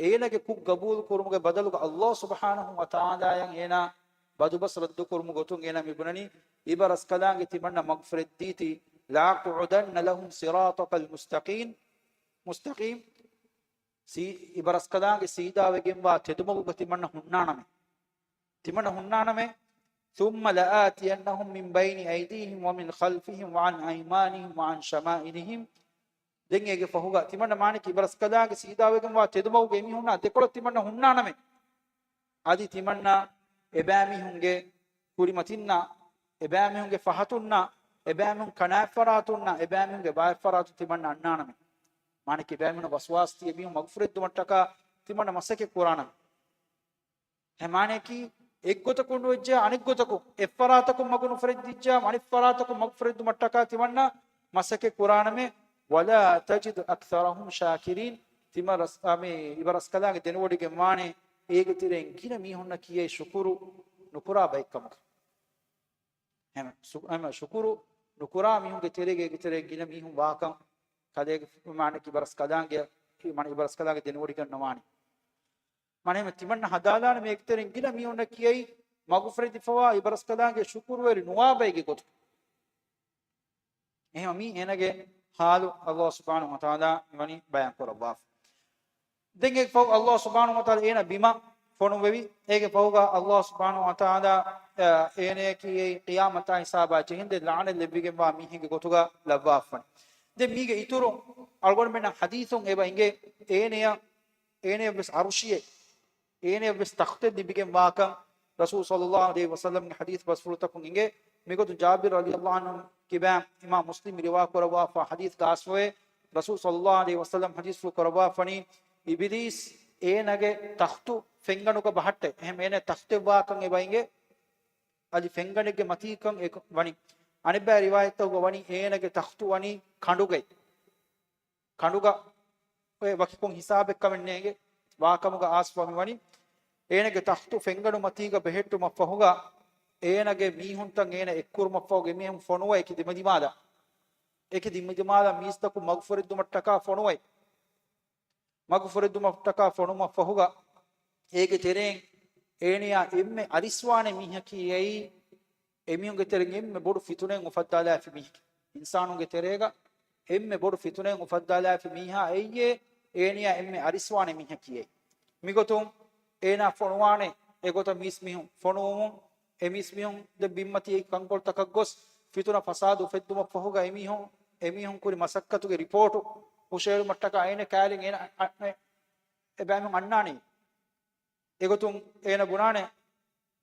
އޭނަގެ ކުށް ގަބޫލު ކުރުމުގެ ބަދަލުގަ އައްލާހު ސުބްޙާނަހު ވަތަޢާލާއަށް އޭނަ ބަދުބަސް ރައްދު ކުރުމުގެ ގޮތުން އޭނަ މި ބުނަނީ، އިބަރަސްކަލާނގެ ތިމަންނަ މަގުފުރެއްދީތި، لأقعدن لهم صراطك المستقيم، މުސްތަޤީމް، ސީ، އިބަރަސްކަލާނގެ ސީދާވެގެންވާ ތެދުމަގުގަ ތިމަންނަ ހުންނާނަމޭ. ތިމަންނަ ހުންނާނަމޭ. ثم لآتينهم من بين أيديهم ومن خلفهم وعن أيمانهم وعن شمائلهم. ދެން އޭގެ ފަހުގަ ތިމަންނަ މާނައަކީ އިބަރަސްކަލާނގެ ސީދާވެގެންވާ ތެދުމަގުގަ އެމީހުންނާ ދެކޮޅަށް ތިމަންނަ ހުންނާނަމޭ. އަދި ތިމަންނަ އެބައިމީހުންގެ ކުރިމަތިންނާ، އެބައިމީހުންގެ ފަހަތުންނާ، އެބައިމީހުން ކަނާތްފަރާތުންނާ، އެބައިމީހުންގެ ބާތްފަރާތުން ތިމަންނަ އަންނާނަމޭ. މާނައަކީ އެބައިމީހުން ވަސްވާސް ދީ އެމީހުން މަގުފުރެއްދުމަށްޓަކާ ތިމަންނަ މަސައްކަތް ކުރާނަމޭ. އެ މާނައަކީ، އެއްގޮތަކުން ނުވެއްޖާ އަނެއްގޮތަކުން، އެއްފަރާތަކުން މަގު ނުފުރެއްދިއްޖާ އަނެއްފަރާތަކުން މަގުފުރެއްދުމަށްޓަކާ ތިމަންނަ މަސައްކަތް ކުރާނަމޭ. ولا تجد أكثرهم شاكرين. ތިމަ ރަސް-، އަ، މި އިބަރަސްކަލާނގެ ދެނެވޮޑިގެންވާނެ، އޭގެ ތެރެއިން ގިނަ މީހުންނަކީ އެ ޝުކުރު ނުކުރާ ބައެއްކަމަކަށް. ހަމަ ޝު-، ހަމަ ޝުކުރު ނުކުރާ މީހުންގެ ތެރޭގަ އޭގެ ތެރެއިން ގިނަ މީހުން ވާކަން ކަލޭގެ މާނައަކީ އިބަރަސްކަލާނގެ، މާނަ އިބަރަސްކަލާނގެ ދެނެވޮޑިގަންނަވާނެ. މާނަ ހަމަ ތިމަންނަ ހަދާލާނަމޭ އޭގެ ތެރެއިން ގިނަ މީހުންނަކީ އެއީ މަގުފުރެދިފަވާ އިބަރަސްކަލާނގެ ޝުކުރުވެރި ނުވާ ބައެއްގެ ގޮތުގަ. އެހެންވީމަ މީ އޭނަގެ ޙާލު އައްލާހު ސުބްޙާނަހު ވަތަޢާލާ މިވަނީ ބަޔާން ކުރައްވާފަ. ދެން އޭގެ ފަހު އައްލާހު ސުބްޙާނަހު ވަތަޢާލާ އޭނަ ބިމަށް ފޮނުއްވެވި. އޭގެ ފަހުގަ އައްލާހު ސުބްޙާނަހު ވަތަޢާލާ، އަ، އޭނައަކީ އެއީ ޤިޔާމަތާ ހިސާބާ ޖެހިންދެން ލަޢުނަތް ލެއްވިގެންވާ މީހެއްގެ ގޮތުގަ ލައްވާފަނި. ދެން މީގެ އިތުރުން އަޅުގަނޑުމެންނަށް ޙަދީޘުން އެބަ އިނގޭ އޭނަޔަށް، އޭނަޔަށްވެސް ޢަރުޝިއެއް، އޭނަޔަށްވެސް ތަޚްތެއް ލިބިގެން ވާކަން ރަސޫލު ޞައްލައްލާހު ޢަލައިހި ވަސައްލަމްގެ ޙަދީޘް ބަސްފުޅުތަކުން އިނގޭ. މިގޮތުން ޖާބިރު ރަޟިޔައްލާހު ޢަންހު ކިބާ އިމާމް މުސްލިމް ރިވާ ކުރައްވާފާ ޙަދީޘް ގާސްވޭ، ރަސޫލު ޞައްލައްލާހު ޢަލައިހި ވަސައްލަމް ޙަދީޘްފުޅު ކުރައްވާފަނީ، އިބިލީސް އޭނަގެ ތަޚްތު ފެންގަނޑުގަ ބަހައްޓޭ. އެހެން އޭނަ ތަޚްތެއް ވާކަން އެބަ އިނގޭ. އަދި ފެންގަނޑެއްގެ މަތީކަން އެ ވަނީ. އަނެއްބައި ރިވާޔަތްތަކުގަ ވަނީ އޭނަގެ ތަޚްތު ވަނީ ކަނޑުގައި. ކަނޑުގަ އޮތް ވަކިކޮން ހިސާބެއް ކަމެއް ނޭނގެ ވާކަމުގަ އާސްފާ މިވަނީ. އޭނަގެ ތަޚްތު ފެންގަނޑު މަތީގަ ބެހެއްޓުމަށްފަހުގަ އޭނަގެ މީހުންތައް އޭނަ އެއްކުރުމަށްފަހުގަ އެމީހުން ފޮނުވައި އެކި ދެމިދިމާލަށް، އެކި ދެމިދިމާލަށް މީސްތަކުން މަގުފުރެއްދުމަށްޓަކާ ފޮނުވައި. މަގުފުރެއްދުމަށްޓަކާ ފޮނުމަށްފަހުގަ އޭގެ ތެރެއިން އޭނަޔާ އެންމެ އަރިސްވާނެ މީހަކީ އެއީ އެމީހުންގެ ތެރެއިން އެންމެ ބޮޑު ފިތުނައެއް އުފައްދާލާފި މީހެކޭ. އިންސާނުންގެ ތެރޭގަ އެންމެ ބޮޑު ފިތުނައެއް އުފައްދާލާފި މީހާ އެއީ އޭނަޔާ އެންމެ އަރިސްވާނެ މީހަކީ އެއީ. މިގޮތުން އޭނާ ފޮނުވާނެ އެގޮތަށް މީސްމީހުން ފޮނުވުމުން، އެ މީސްމީހުން ދެ ބިންމަތީ ކަންކޮޅުތަކަށް ގޮސް ފިތުނަ ފަސާދަ އުފެއްދުމަށްފަހުގަ އެމީހުން، އެމީހުން ކުރި މަސައްކަތުގެ ރިޕޯޓު ހުށައެޅުމަށްޓަކާ އޭނަ ކައިރިން އޭނަ އަ-، އަ-، އެބައިމީހުން އަންނާނީ. އެގޮތުން އޭނަ ބުނާނެ،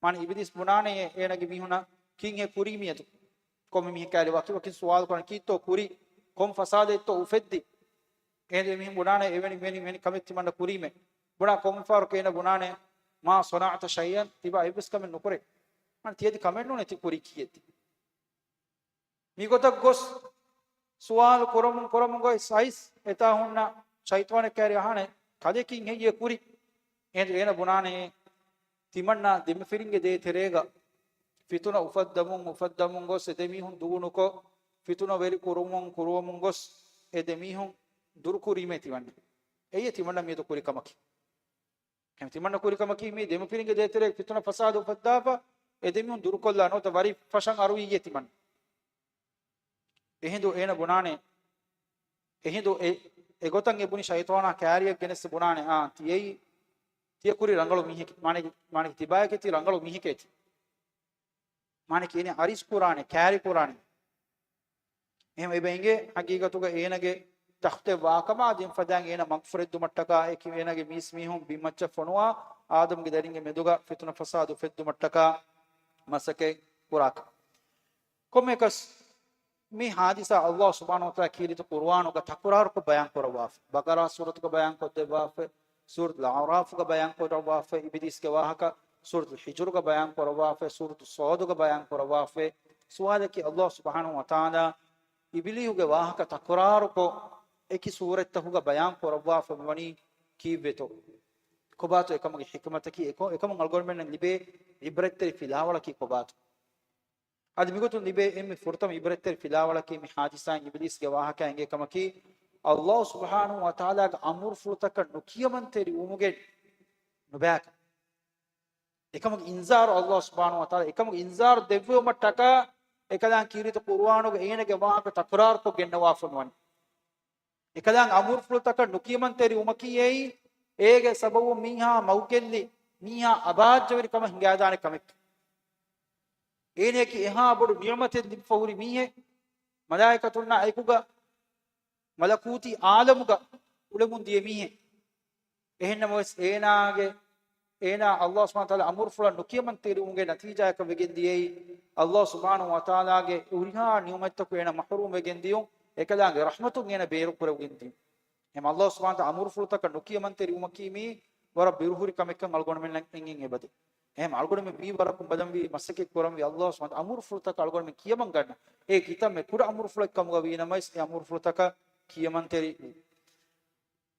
މާނަ އިބިލީސް ބުނާނެ އޭނަގެ މީހުނަށް ކީއްހޭ ކުރީ މިއަދު؟ ކޮންމެ މީހެއް ކައިރި ވަކިވަކިން ސުވާލު ކުރަން ކީއްތޯ ކުރީ؟ ކޮން ފަސާދައެއްތޯ އުފެއްދި؟ އޭނަ މީހުން ބުނާނެ އެވެނި، ވެނި، ވެނި ކަމެއް ތިމަންނަ ކުރީމޭ. ބުނާ ކޮންމެ ފަހަރަކު އޭނަ ބުނާނެ، ما صنعت شيئا، ތިބާ އެއްވެސް ކަމެއް ނުކުރޭ. މާނަ ތިއަދި ކަމެއް ނޫނޭ ތި ކުރީ ކީއްތި؟ މިގޮތަށް ގޮސް ސުވާލު ކުރަމުން ކުރަމުން ގޮސް އައިސް އެތާ ހުންނަ ޝައިޠާނެއް ކައިރި އަހާނެ، ކަލޭ ކީއްހޭ ކުރީ؟ އެހިނދު އޭނަ ބުނާނެ، ތިމަންނަ ދެމަފިރިންގެ ދޭތެރޭގަ ފިތުނަ އުފައްދަމުން އުފައްދަމުން ގޮސް އެ ދެމީހުން ދޫނުކޮށް، ފިތުނަ ވެރި ކުރުމުން ކުރުވަމުން ގޮސް އެ ދެމީހުން ދުރުކުރީމޭ ތިމަންނަ. އެއީ ތިމަންނަ މިއަދު ކުރި ކަމަކީ. ތިމަންނަ ކުރި ކަމަކީ މި ދެމަފިރިންގެ ދޭތެރޭ ފިތުނަ ފަސާދަ އުފައްދާފަ އެ ދެމީހުން ދުރުކޮށްލާ ނުވަތަ ވަރި ފަށަން އަރުވިއްޔޭ ތިމަން. އެހިނދު އޭނަ ބުނާނެ، އެހިނދު އެ، އެގޮތަށް އެ ބުނި ޝައިޠާނާ ކާރިއަށް ގެނެސް ބުނާނެ، އާ، ތިއެއީ، ތިޔަ ކުރި ރަނގަޅު މީހެކޭ. މާނައަކީ، މާނައަކީ ތިބާޔަކީ ތި ރަނގަޅު މީހެކޭ ތި. މާނައަކީ އޭނަ އަރިސް ކުރާނެ، ކާރި ކުރާނެ. އެހެން އެބަ އެނގޭ ހަގީގަތުގަ އޭނަގެ ތަޚްތެއް ވާކަމާ ދެން ފަދައިން އޭނަ މަގުފުރެއްދުމަށްޓަކާ އެކި އޭނަގެ މީސްމީހުން ބިންމައްޗަށް ފޮނުވާ އާދަމްގެ ދަރިންގެ މެދުގަ ފިތުނަ ފަސާދު އުފެއްދުމަށްޓަކާ މަސައްކަތް ކުރާކަށް. ކޮންމެއަކަސް މި ހާދިސާ ﷲ ސުބްޙާނަހޫ ވަތަޢާލާ ކީރިތި ޤުރުއާނުގަ ތަކުރާރުކޮށް ބަޔާން ކުރައްވާފަ. ބަޤަރާ ސޫރަތުގަ ބަޔާން ކޮށްދެއްވާފަ، ސޫރަތުލް އަޢުރާފުގަ ބަޔާން ކުރައްވާފަ، އިބިލީސްގެ ވާހަކަ ސޫރަތުލް ޙިޖުރުގަ ބަޔާން ކުރައްވާފަ، ސޫރަތުއް ޞައްދުގަ ބަޔާން ކުރައްވާފަ. ސުވާލަކީ ﷲ ސުބްޙާނަހޫ ވަތަޢާލާ އިބިލީހުގެ ވާހަކަ ތަކުރާރުކޮށް އެކި ސޫރަތްތަކުގަ ބަޔާން ކުރައްވާފަ މިވަނީ ކީއްވެތޯ؟ ކޮބާތޯ އެކަމުގެ ޙިކުމަތަކީ؟ އެކަ-، އެކަމުން އަޅުގަނޑުމެންނަށް ލިބޭ ޢިބްރަތްތެރި ފިލާވަޅަކީ ކޮބާތޯ؟ އަދި މިގޮތުން ލިބޭ އެންމެ ފުރަތަމަ ޢިބްރަތްތެރި ފިލާވަޅަކީ މި ހާދިސާއިން އިބިލީސްގެ ވާހަކައިން އެނގޭ ކަމަކީ، ﷲ ސުބްޙާނަހޫ ވަތަޢާލާގެ އަމުރުފުޅުތަކަށް ނުކިޔަމަންތެރިވުމުގެ ނުބައިކަން. އެކަމުގެ އިންޒާރު ﷲ ސުބްޙާނަހޫ ވަތަޢާލާ އެކަމުގެ އިންޒާރު ދެއްވެވުމަށްޓަކާ އެކަލާނގެ ކީރިތި ޤުރުއާނުގަ އޭނަގެ ވާހަކަ ތަކުރާރުކޮށް ގެންނަވާފަ މިވަނީ. އެކަލާނގެ އަމުރުފުޅުތަކަށް ނުކިޔަމަންތެރިވުމަކީ އެއީ، އޭގެ ސަބަބުން މީހާ މަގުގެއްލި، މީހާ އަބާއްޖަވެރިކަމަށް ހިނގާދާނެ ކަމެއް. އޭނަޔަކީ އެހާ ބޮޑު ނިޢުމަތެއް ލިބިފަ ހުރި މީހެއް، މަލާއިކަތުންނާ އެކުގަ މަލަކޫތީ ޢާލަމުގަ އުޅެމުން ދިޔަ މީހެއް. އެހެންނަމަވެސް އޭނާގެ، އޭނާ ﷲ ސުބްޙާނަހޫ ވަތަޢާލާ އަމުރުފުޅަށް ނުކިޔަމަންތެރިވުމުގެ ނަތީޖާއަކަށް ވެގެން ދިޔައީ، ﷲ ސުބްޙާނަހޫ ވަތަޢާލާގެ ހުރިހާ ނިޢުމަތްތަކުން އޭނާ މަޙްރޫމް ވެގެން ދިޔުން، އެކަލާނގެ ރަޙްމަތުން އޭނާ ބޭރުކުރެވިގެން ދިޔުން. އެހެން ﷲ ސުބްޙާނަހޫ ވަތަޢާލާ އަމުރުފުޅުތަކަށް ނުކިޔަމަންތެރިވުމަކީ މީ ވަރަށް ބިރުހުރި ކަމެއްކަން އަޅުގަނޑުމެންނަށް އެނގެން އެބަދޭ. އެހެން އަޅުގަނޑުމެން މި ވަރަކުން ބަލަންވީ މަސައްކަތް ކުރަންވީ ﷲ ސުބްޙާނަހޫ ވަތަޢާލާ އަމުރުފުޅުތަކަށް އަޅުގަނޑުމެން ކިޔަމަން ގަންނަ. އެ ކިތަންމެ ކުޑަ އަމުރުފުޅެއް ކަމުގަ ވީނަމަވެސް އެ އަމުރުފުޅުތަކަށް ކިޔަމަންތެރި ވީ.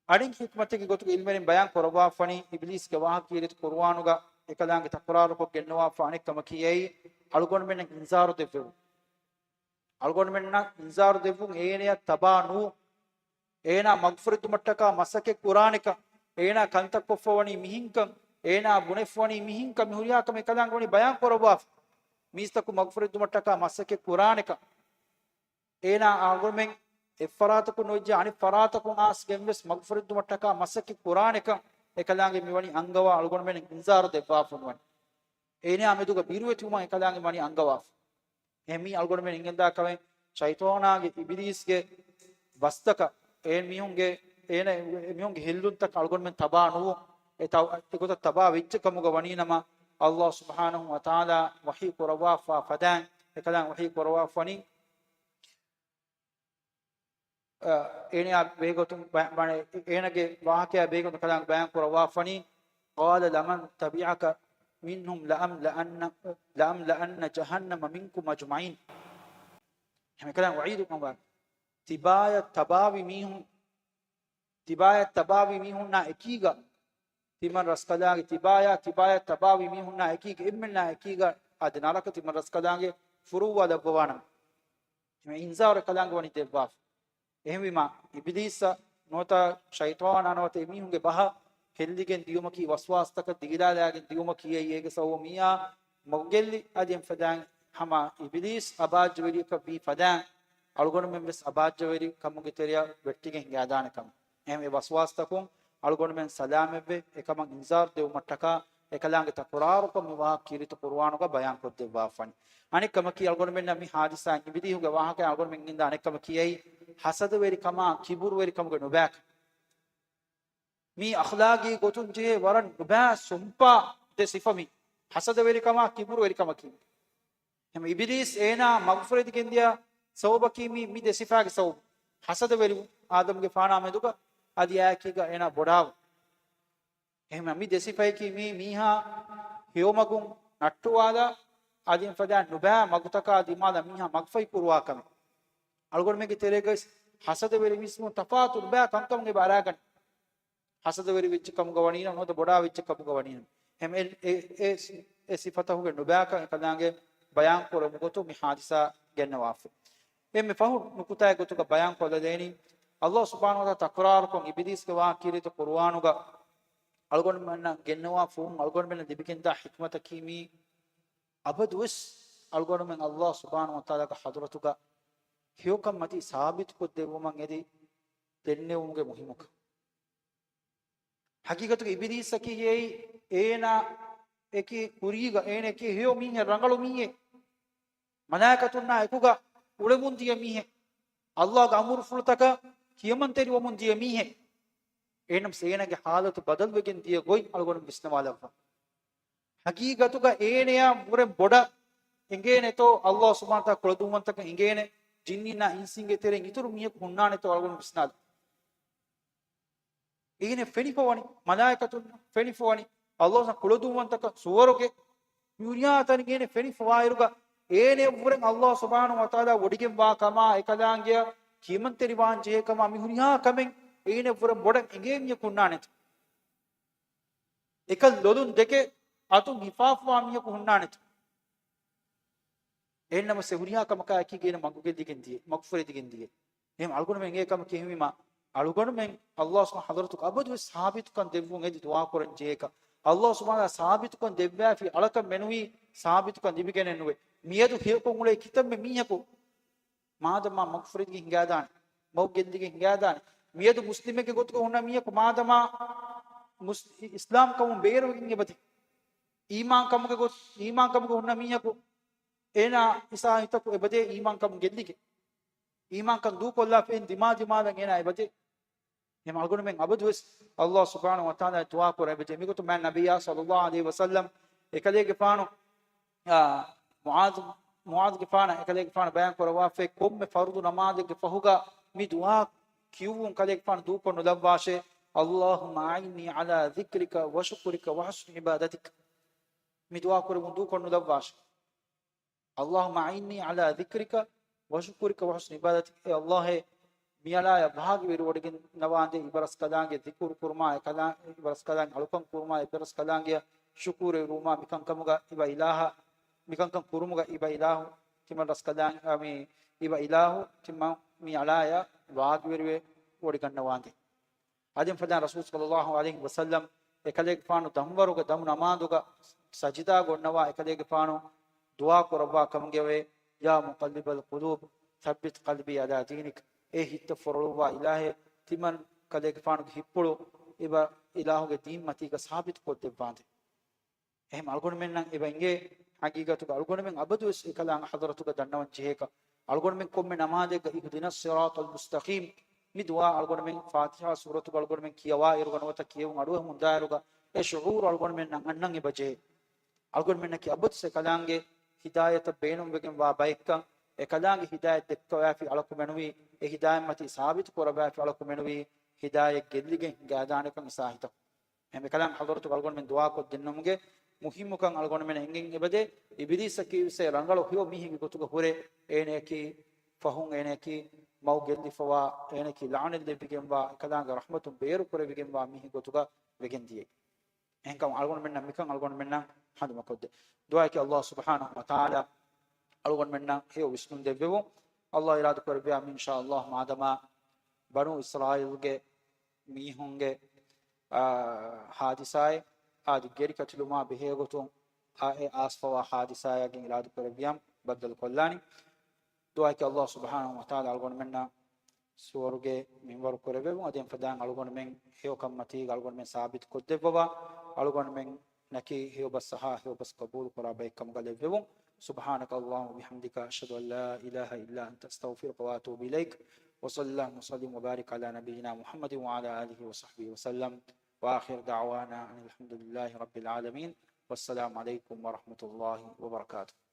އަނެއް ޙިކްމަތެއްގެ ގޮތުގަ ޢިލްމުވެރިން ބަޔާން ކުރައްވާފަނީ، އިބްލީސްގެ ވާހަކަ ކީރިތި ޤުރުއާނުގަ އެކަލާނގެ ތަކުރާރުކޮށް ގެންނަވާފަ އަނެއް ކަމަކީ އެއީ، އަޅުގަނޑުމެންނަށް އިންޒާރު ދެއްވެވުން. އަޅުގަނޑުމެންނަށް އިންޒާރު ދެއްވުން އޭނަޔަށް ތަބާ ނުވުން. އޭނާ މަގުފުރެއްދުމަށްޓަކާ މަސައްކަތް ކުރާނެކަން، އޭނާ ކަންތައް ކޮށްފަ ވަނީ މިހެންކަން، އޭނާ ބުނެފަ ވަނީ މިހެންކަން، މި ހުރިހާ ކަމެއް އެކަލާނގެ ވަނީ ބަޔާން ކުރައްވާފަ. މީސްތަކު މަގުފުރެއްދުމަށްޓަކާ މަސައްކަތް ކުރާނެކަން. އޭނާ އަޅުގަނޑުމެން އެއްފަރާތަކުން ނުވެއްޖެ އަނެއްފަރާތަކުން އައިސްގެންވެސް މަގުފުރެއްދުމަށްޓަކާ މަސައްކަތް ކުރާނެކަން އެކަލާނގެ މިވަނީ އަންގަވާ އަޅުގަނޑުމެން އިންޒާރު ދެއްވާފަ ނުވަނީ. އޭނާ މެދުގަ ބިރުވެތިވުމަށް އެކަލާނގެ ވަނީ އަންގަވާފަ. އެހެން މީ އަޅުގަނޑުމެން އެނގެންދާ ކަމެއް ޝައިޠާނާގެ އިބިލީސްގެ ބަސްތަކަށް އެ މީހުންގެ، އޭނަ، އެ މީހުންގެ ހެއްލުންތަކަށް އަޅުގަނޑުމެން ތަބާ ނުވުން. އެ ތަ-، އެގޮތަށް ތަބާ ވެއްޖެ ކަމުގަ ވަނީ ނަމަ، ﷲ ސުބްޙާނަހޫ ވަތަޢާލާ ވަޙީ ކުރައްވާފަ ފަދައިން، އެކަލާނގެ ވަޙީ ކުރައްވާފަ ވަނީ، އ، އޭނަޔާ ބެހޭގޮތުން ބަ-، ބަ-، އޭނަގެ ވާހަކަޔާ ބެހޭގޮތުން ކަލާނގެ ބަޔާން ކުރައްވާފަނީ، قال لمن تبعك منهم لأملأن، لأملأن جهنم منكم أجمعين. އެހެން ކަލާނގެ ވަޢީދު ކަމަށް ވާނެ. ތިބާޔަށް ތަބާވި މީހުން، ތިބާޔަށް ތަބާވި މީހުންނާ އެކީގަ، ތިމަން ރަސްކަލާނގެ ތިބާޔާ، ތިބާޔަށް ތަބާވި މީހުންނާ އެކީގަ، އެންމެންނާ އެކީގަ އަދި ނަރަކަ ތިމަން ރަސްކަލާނގެ ފުރުއްވާލައްވަވާނަމަ. އެހެން އިންޒާރު އެކަލާނގެ ވަނީ ދެއްވާފަ. އެހެންވީމާ، އިބިލީސަށް ނުވަތަ ޝައިޠާނާ ނުވަތަ އެމީހުންގެ ބަހަށް ހެއްލިގެން ދިޔުމަކީ، ވަސްވާސްތަކަށް ދިގިލާލާގެން ދިޔުމަކީ އެއީ، އޭގެ ސަބަބުން މީހާ މަގުގެއްލި އަދި އެން ފަދައިން ހަމަ އިބިލީސް އަބާއްޖަވެރިޔަކަށް ވީ ފަދައިން، އަޅުގަނޑުމެން ވެސް އަބާއްޖަވެރި ކަމުގެ ތެރެއަށް ވެއްޓިގެން ހިނގާދާނެ ކަމަށް. އެހެން އެ ވަސްވާސްތަކުން އަޅުގަނޑުމެން ސަލާމަތްވެ، އެކަމަށް އިންޒާރު ދެއްވުމަށްޓަކާ، އެކަލާނގެ ތަކުރާރުކޮށް މި ވާހަކަ ކީރިތި ޤުރުއާނުގަ ބަޔާން ކޮށްދެއްވާފަނި. އަނެއް ކަމަކީ، އަޅުގަނޑުމެންނަށް މި ހާދިސާ އިބިލީހުގެ ވާހަކައިން އަޅުގަނޑުމެން އިންދާ އަނެއް ކަމަކީ އެއީ، ހަސަދަވެރިކަމާ، ކިބުރުވެރިކަމުގެ ނުބައިކަން. މީ އަޚްލާގީ ގޮތުން ޖެހޭ ވަރަށް ނުބައި ސުންޕާ ދެ ސިފަ މީ. ހަސަދަވެރިކަމާ، ކިބުރުވެރިކަމަކީ. އެހެން އިބިލީސް އޭނާ މަގުފުރެދިގެންދިޔަ ސަބަބަކީ މި، މި ދެ ސިފާގެ ސަބަބު. ހަސަދަވެރިވުން އާދަމްގެފާނާ މެދުގަ އަދި އާއެކީގަ އޭނާ ބޮޑާވުން. އެހެން މި ދެ ސިފަޔަކީ މީ މީހާ ހެޔޮމަގުން ނައްޓުވާލާ އަދި އެފަދަ ނުބައި މަގުތަކާ ދިމާލަށް މީހާ މަގުފަހި ކުރުވާ ކަމެއް. އަޅުގަނޑުމެންގެ ތެރޭގައި ހަސަދަވެރި މީސްމުން ތަފާތު ނުބައި ކަންކަމުގެ ބަރާގަން. ހަސަދަވެރި ވެއްޖެ ކަމުގަ ވަނީނަމަ ނުވަތަ ބޮޑާ ވެއްޖެ ކަމުގަ ވަނީނަމަ. އެހެން އެ، އެ، އެ، އެ ސިފަތަކުގެ ނުބައިކަން އެކަލާނގެ ބަޔާން ކުރަމުގޮތު މި ހާދިސާ ގެންނަވާފަ. އެންމެ ފަހު ނުކުތާއެއް ގޮތުގަ ބަޔާން ކޮށްލަދޭނީ، ﷲ ސުބްޙާނަހޫ ވަތަޢާލާ ތަކުރާރުކޮށް އިބިލީސްގެ ވާހަކަ ކީރިތި ޤުރުއާނުގަ އަޅުގަނޑުމެންނަށް ގެންނަވާ ފުހުން އަޅުގަނޑުމެންނަށް ލިބިގެންދާ ޙިކްމަތަކީ މީ އަބަދުވެސް އަޅުގަނޑުމެން ﷲ ސުބްޙާނަހޫ ވަތަޢާލާގެ ޙަޟްރަތުގަ ހެޔޮކަން މަތީ ސާބިތުކޮށްދެއްވުމަށް އެދި ދެންނެވުމުގެ މުހިއްމުކަން. ހަގީގަތުގަ އިބިލީސަކީ އެއީ އޭނާ އެކި ކުރީގަ އޭނަ އެކި ހެޔޮ މީހެއް، ރަނގަޅު މީހެއް، މަލާއިކަތުންނާ އެކުގަ އުޅެމުން ދިޔަ މީހެއް، އައްލާގެ އަމުރުފުޅުތަކަށް ކިޔަމަންތެރިވަމުން ދިޔަ މީހެއް. އެހެންނަމަސް އޭނާގެ ޙާލަތު ބަދަލުވެގެން ދިޔަ ގޮތް އަޅުގަނޑު ވިސްނަވާލައްވާ. ހަގީގަތުގަ އޭނަޔާ ވުރެން ބޮޑަށް އެނގޭނެތޯ، އައްލާ ސުބްޙާނަހޫ ވަތަޢާލާ ކުޅަދުންވަންތަކަށް އެނގޭނެ ޖިންނީންނާ އިންސީންގެ ތެރެއިން އިތުރު މީހަކު ހުންނާނެތޯ އަޅުގަނޑު ވިސްނާލަ. އޭނަ ފެނިފަވަނީ، މަލާއިކަތުން ފެނިފަވަނީ، އައްލާ ސުބްޙާނަހޫ ކުޅަދުންވަންތަކަށް ސުވަރުގެ މި ހުރިހާ ތަނެއް އޭނަ ފެނިފަވާއިރުގަ، އޭނަ ވުރެން އައްލާ ސުބްޙާނަހޫ ވަތަޢާލާ ވޮޑިގެންވާ ކަމާ އެކަލާނގެޔަށް ކިޔަމަންތެރިވާން ޖެހޭ ކަމާ މި ހުރިހާ ކަމެއް އޭނަ ވުރެން ބޮޑަށް އެނގޭ މީހަކު ހުންނާނެތޯ؟ އެކަން ލޮލުން ދެކެ އަތުން ހިފާފަވާ މީހަކު ހުންނާނެތޯ؟ އެހެންނަމަސް އެ ހުރިހާ ކަމަކާ އެކީގައި އޭނަ މަގުގެއްލިގެން ދިޔަ، މަގުފުރެދިގެން ދިޔަ. އެހެން އަޅުގަނޑުމެން އެނގޭ ކަމަކީ އެހެންވީމާ، އަޅުގަނޑުމެން އައްލާ ސުބްޙާނަހޫ ވަތަޢާލާ އަބަދުވެސް ސާބިތުކަން ދެއްވުން އެދި ދުޢާ ކުރަން ޖެހޭކަށް. އައްލާ ސުބްޙާނަހޫ ވަތަޢާލާ ސާބިތުކަން ދެއްވާފި އަޅަކަށް މެނުވީ ސާބިތުކަން ލިބިގެނެއް ނުވޭ. މިއަދު ހެޔޮކޮށް އުޅޭ ކިތަންމެ މީހަކު މާދަމާ މަގުފުރެދިގެން ހިނގާދާނެ، މަގު ގެއްލިގެން ހިނގާދާނެ. މިއަދު މުސްލިމެއްގެ ގޮތުގަ ހުންނަ މީހަކު މާދަމާ މުސް-، އިސްލާމްކަމުން ބޭރުވެގެން އެބަދޭ. އީމާންކަމުގެ ގޮތް، އީމާންކަމުގަ ހުންނަ މީހަކު އޭނާ އިސާހިތަކު އެބަދޭ އީމާންކަމުން ގެއްލިގެން. އީމާންކަން ދޫކޮށްލާފައި ދިމާ ދިމާލަށް އޭނާ އެބަދޭ. އެހެން އަޅުގަނޑުމެން އަބަދުވެސް އައްލާ ސުބްޙާނަހޫ ވަތަޢާލާ ދުޢާ ކުރަން އެބަޖެހޭ. މިގޮތުން މާތް ނަބިއްޔާ ޞައްލައްލާހު ޢަލައިހި ވަސައްލަމް އެކަލޭގެފާނު، އާ، މުޢާޛު، މުޢާޛުގެފާނަށް އެކަލޭގެފާނު ބަޔާން ކުރައްވާފައި ކޮންމެ ފަރުޟު ނަމާދެއްގެ ފަހުގަ މި ދުޢާ ކިޔުއްވުން ކަލޭގެފާނު ދޫކޮށް ނުލައްވާށޭ. اللهم أعني على ذكرك وشكرك وحسن عبادتك. މި ދުޢާ ކުރެވުން ދޫކޮށް ނުލައްވާށޭ. اللهم أعني على ذكرك وشكرك وحسن عبادتك. އޭ އައްލާހޭ، މިއަޅާޔަށް ވާގިވެރިވޮޑިގެންނަވާނދޭ އިބަރަސްކަލާނގެ ޒިކުރު ކުރުމާ، އެކަލާ-، އިބަރަސްކަލާނގެ އަޅުކަން ކުރުމާ، އިބަރަސްކަލާނގެ ޝުކުރު އެރުވުމާ، މިކަންކަމުގަ އިބަ އިލާހަށް، މިކަންކަން ކުރުމުގަ އިބަ އިލާހު، ތިމަން ރަސްކަލާނގެ، އަ، މި އިބަ އިލާހު، ތިމަން މި އަޅާޔަށް ވާގިވެރިވެ ވޮޑިގަންނަވާނދޭ. އަދި ފަދަ ރަސޫލު ޞައްލައްލާހު ޢަލައިހި ވަސައްލަމް އެކަލޭގެފާނު ދަންވަރުގަ ދަމު ނަމާދުގަ ސަޖިދާ ގޮންނަވާ އެކަލޭގެފާނު ދުޢާ ކުރައްވާ ކަމުގެ ވޭ، يا مقلب القلوب ثبت قلبي على دينك. އޭ ހިތްތައް ފޮރޮޅުއްވާ އިލާހޭ، ތިމަން ކަލޭގެފާނުގެ ހިތްޕުޅު އިބަ އިލާހުގެ ދީން މަތީގަ ސާބިތު ކޮށްދެއްވާނދޭ. އެހެން އަޅުގަނޑުމެންނަށް އެބަ އެނގޭ ހަގީގަތުގަ އަޅުގަނޑުމެން އަބަދުވެސް އެކަލާނގެ ޙަޟްރަތުގަ ދަންނަވަން ޖެހޭކަށް، އަޅުގަނޑުމެން ކޮންމެ ނަމާދެއްގަ اهدنا الصراط المستقيم މި ދުޢާ އަޅުގަނޑުމެން ފާތިޙާ ސޫރަތުގަ އަޅުގަނޑުމެން ކިޔަވާއިރުގަ ނުވަތަ ކިޔެވުން އަޑުއެހުމުންދާއިރުގަ އެ ޝުޢޫރު އަޅުގަނޑުމެންނަށް އަންނަން އެބަޖެހޭ. އަޅުގަނޑުމެންނަކީ އަބަދުސް އެކަލާނގެ ހިދާޔަތަށް ބޭނުންވެގެންވާ ބައެއްކަން، އެކަލާނގެ ހިދާޔަތް ދެއްކަވާފި އަޅަކު މެނުވީ، އެ ހިދާޔަތްމަތީ ސާބިތު ކުރައްވާފި އަޅަކު މެނުވީ، ހިދާޔަތް ގެއްލިގެން ހިނގާދާނެކަން އިސާހިތަކު. އެހެން އެކަލާނގެ ޙަޟްރަތުގަ އަޅުގަނޑުމެން ދުޢާކޮށްދެންނެވުމުގެ މުހިއްމުކަން އަޅުގަނޑުމެން އެނގެން އެބަދޭ. އިބިލީސަކީ ވެސް ރަނގަޅު ހެޔޮ މީހެއްގެ ގޮތުގަ ހުރޭ، އޭނައަކީ ފަހުން އޭނައަކީ މަގު ގެއްލިފަވާ، އޭނައަކީ ލަޢުނަތް ލެއްވިގެންވާ، އެކަލާނގެ ރަޙްމަތުން ބޭރު ކުރެވިގެންވާ މީހެއް ގޮތުގަ ވެގެން ދިޔައީ. އެހެންކަމުން އަޅުގަނޑުމެންނަށް މިކަން އަޅުގަނޑުމެންނަށް ހަނދުމަކޮށްދޭ. ދުޢާއަކީ އައްލާހު ސުބްޙާނަހު ވަތަޢާލާ އަޅުގަނޑުމެންނަށް ހެޔޮ ވިސްނުން ދެއްވެވުން. އައްލާހު އިރާދަ ކުރެއްވިއްޔާ މި އިންޝާ އައްލާހު މާދަމާ ބަނޫ އިސްރާއީލްގެ މީހުންގެ، އާ، ހާދިސާއެއް އާދި ގެރި ކަތިލުމާ ބެހޭގޮތުން އާ، އެ އާސްފަވާ ހާދިސާއެއް އިރާދަ ކުރެއްވިއްޔާ ބައްދަލު ކޮށްލާނީ. ދުޢާއަކީ އައްލާހު ސުބްޙާނަހު ވަތަޢާލާ އަޅުގަނޑުމެންނަށް ސުވަރުގެ މިންވަރު ކުރެއްވެވުން، އަދި އެފަދައިން އަޅުގަނޑުމެން ހެޔޮކަންމަތީގަ އަޅުގަނޑުމެން ސާބިތު ކޮށްދެއްވަވާ، އަޅުގަނޑުމެންނަކީ ހެޔޮބަސް އަހާ ހެޔޮބަސް ޤަބޫލު ކުރާ ބައެއް ކަމުގަ ލެއްވެވުން. سبحانك اللهم وبحمدك، أشهد أن لا إله إلا أنت، أستغفرك وأتوب إليك. وصلى اللهم وسلم وبارك على نبينا محمد وعلى آله وصحبه وسلم. وآخر دعوانا أن الحمد لله رب العالمين. والسلام عليكم ورحمة الله وبركاته.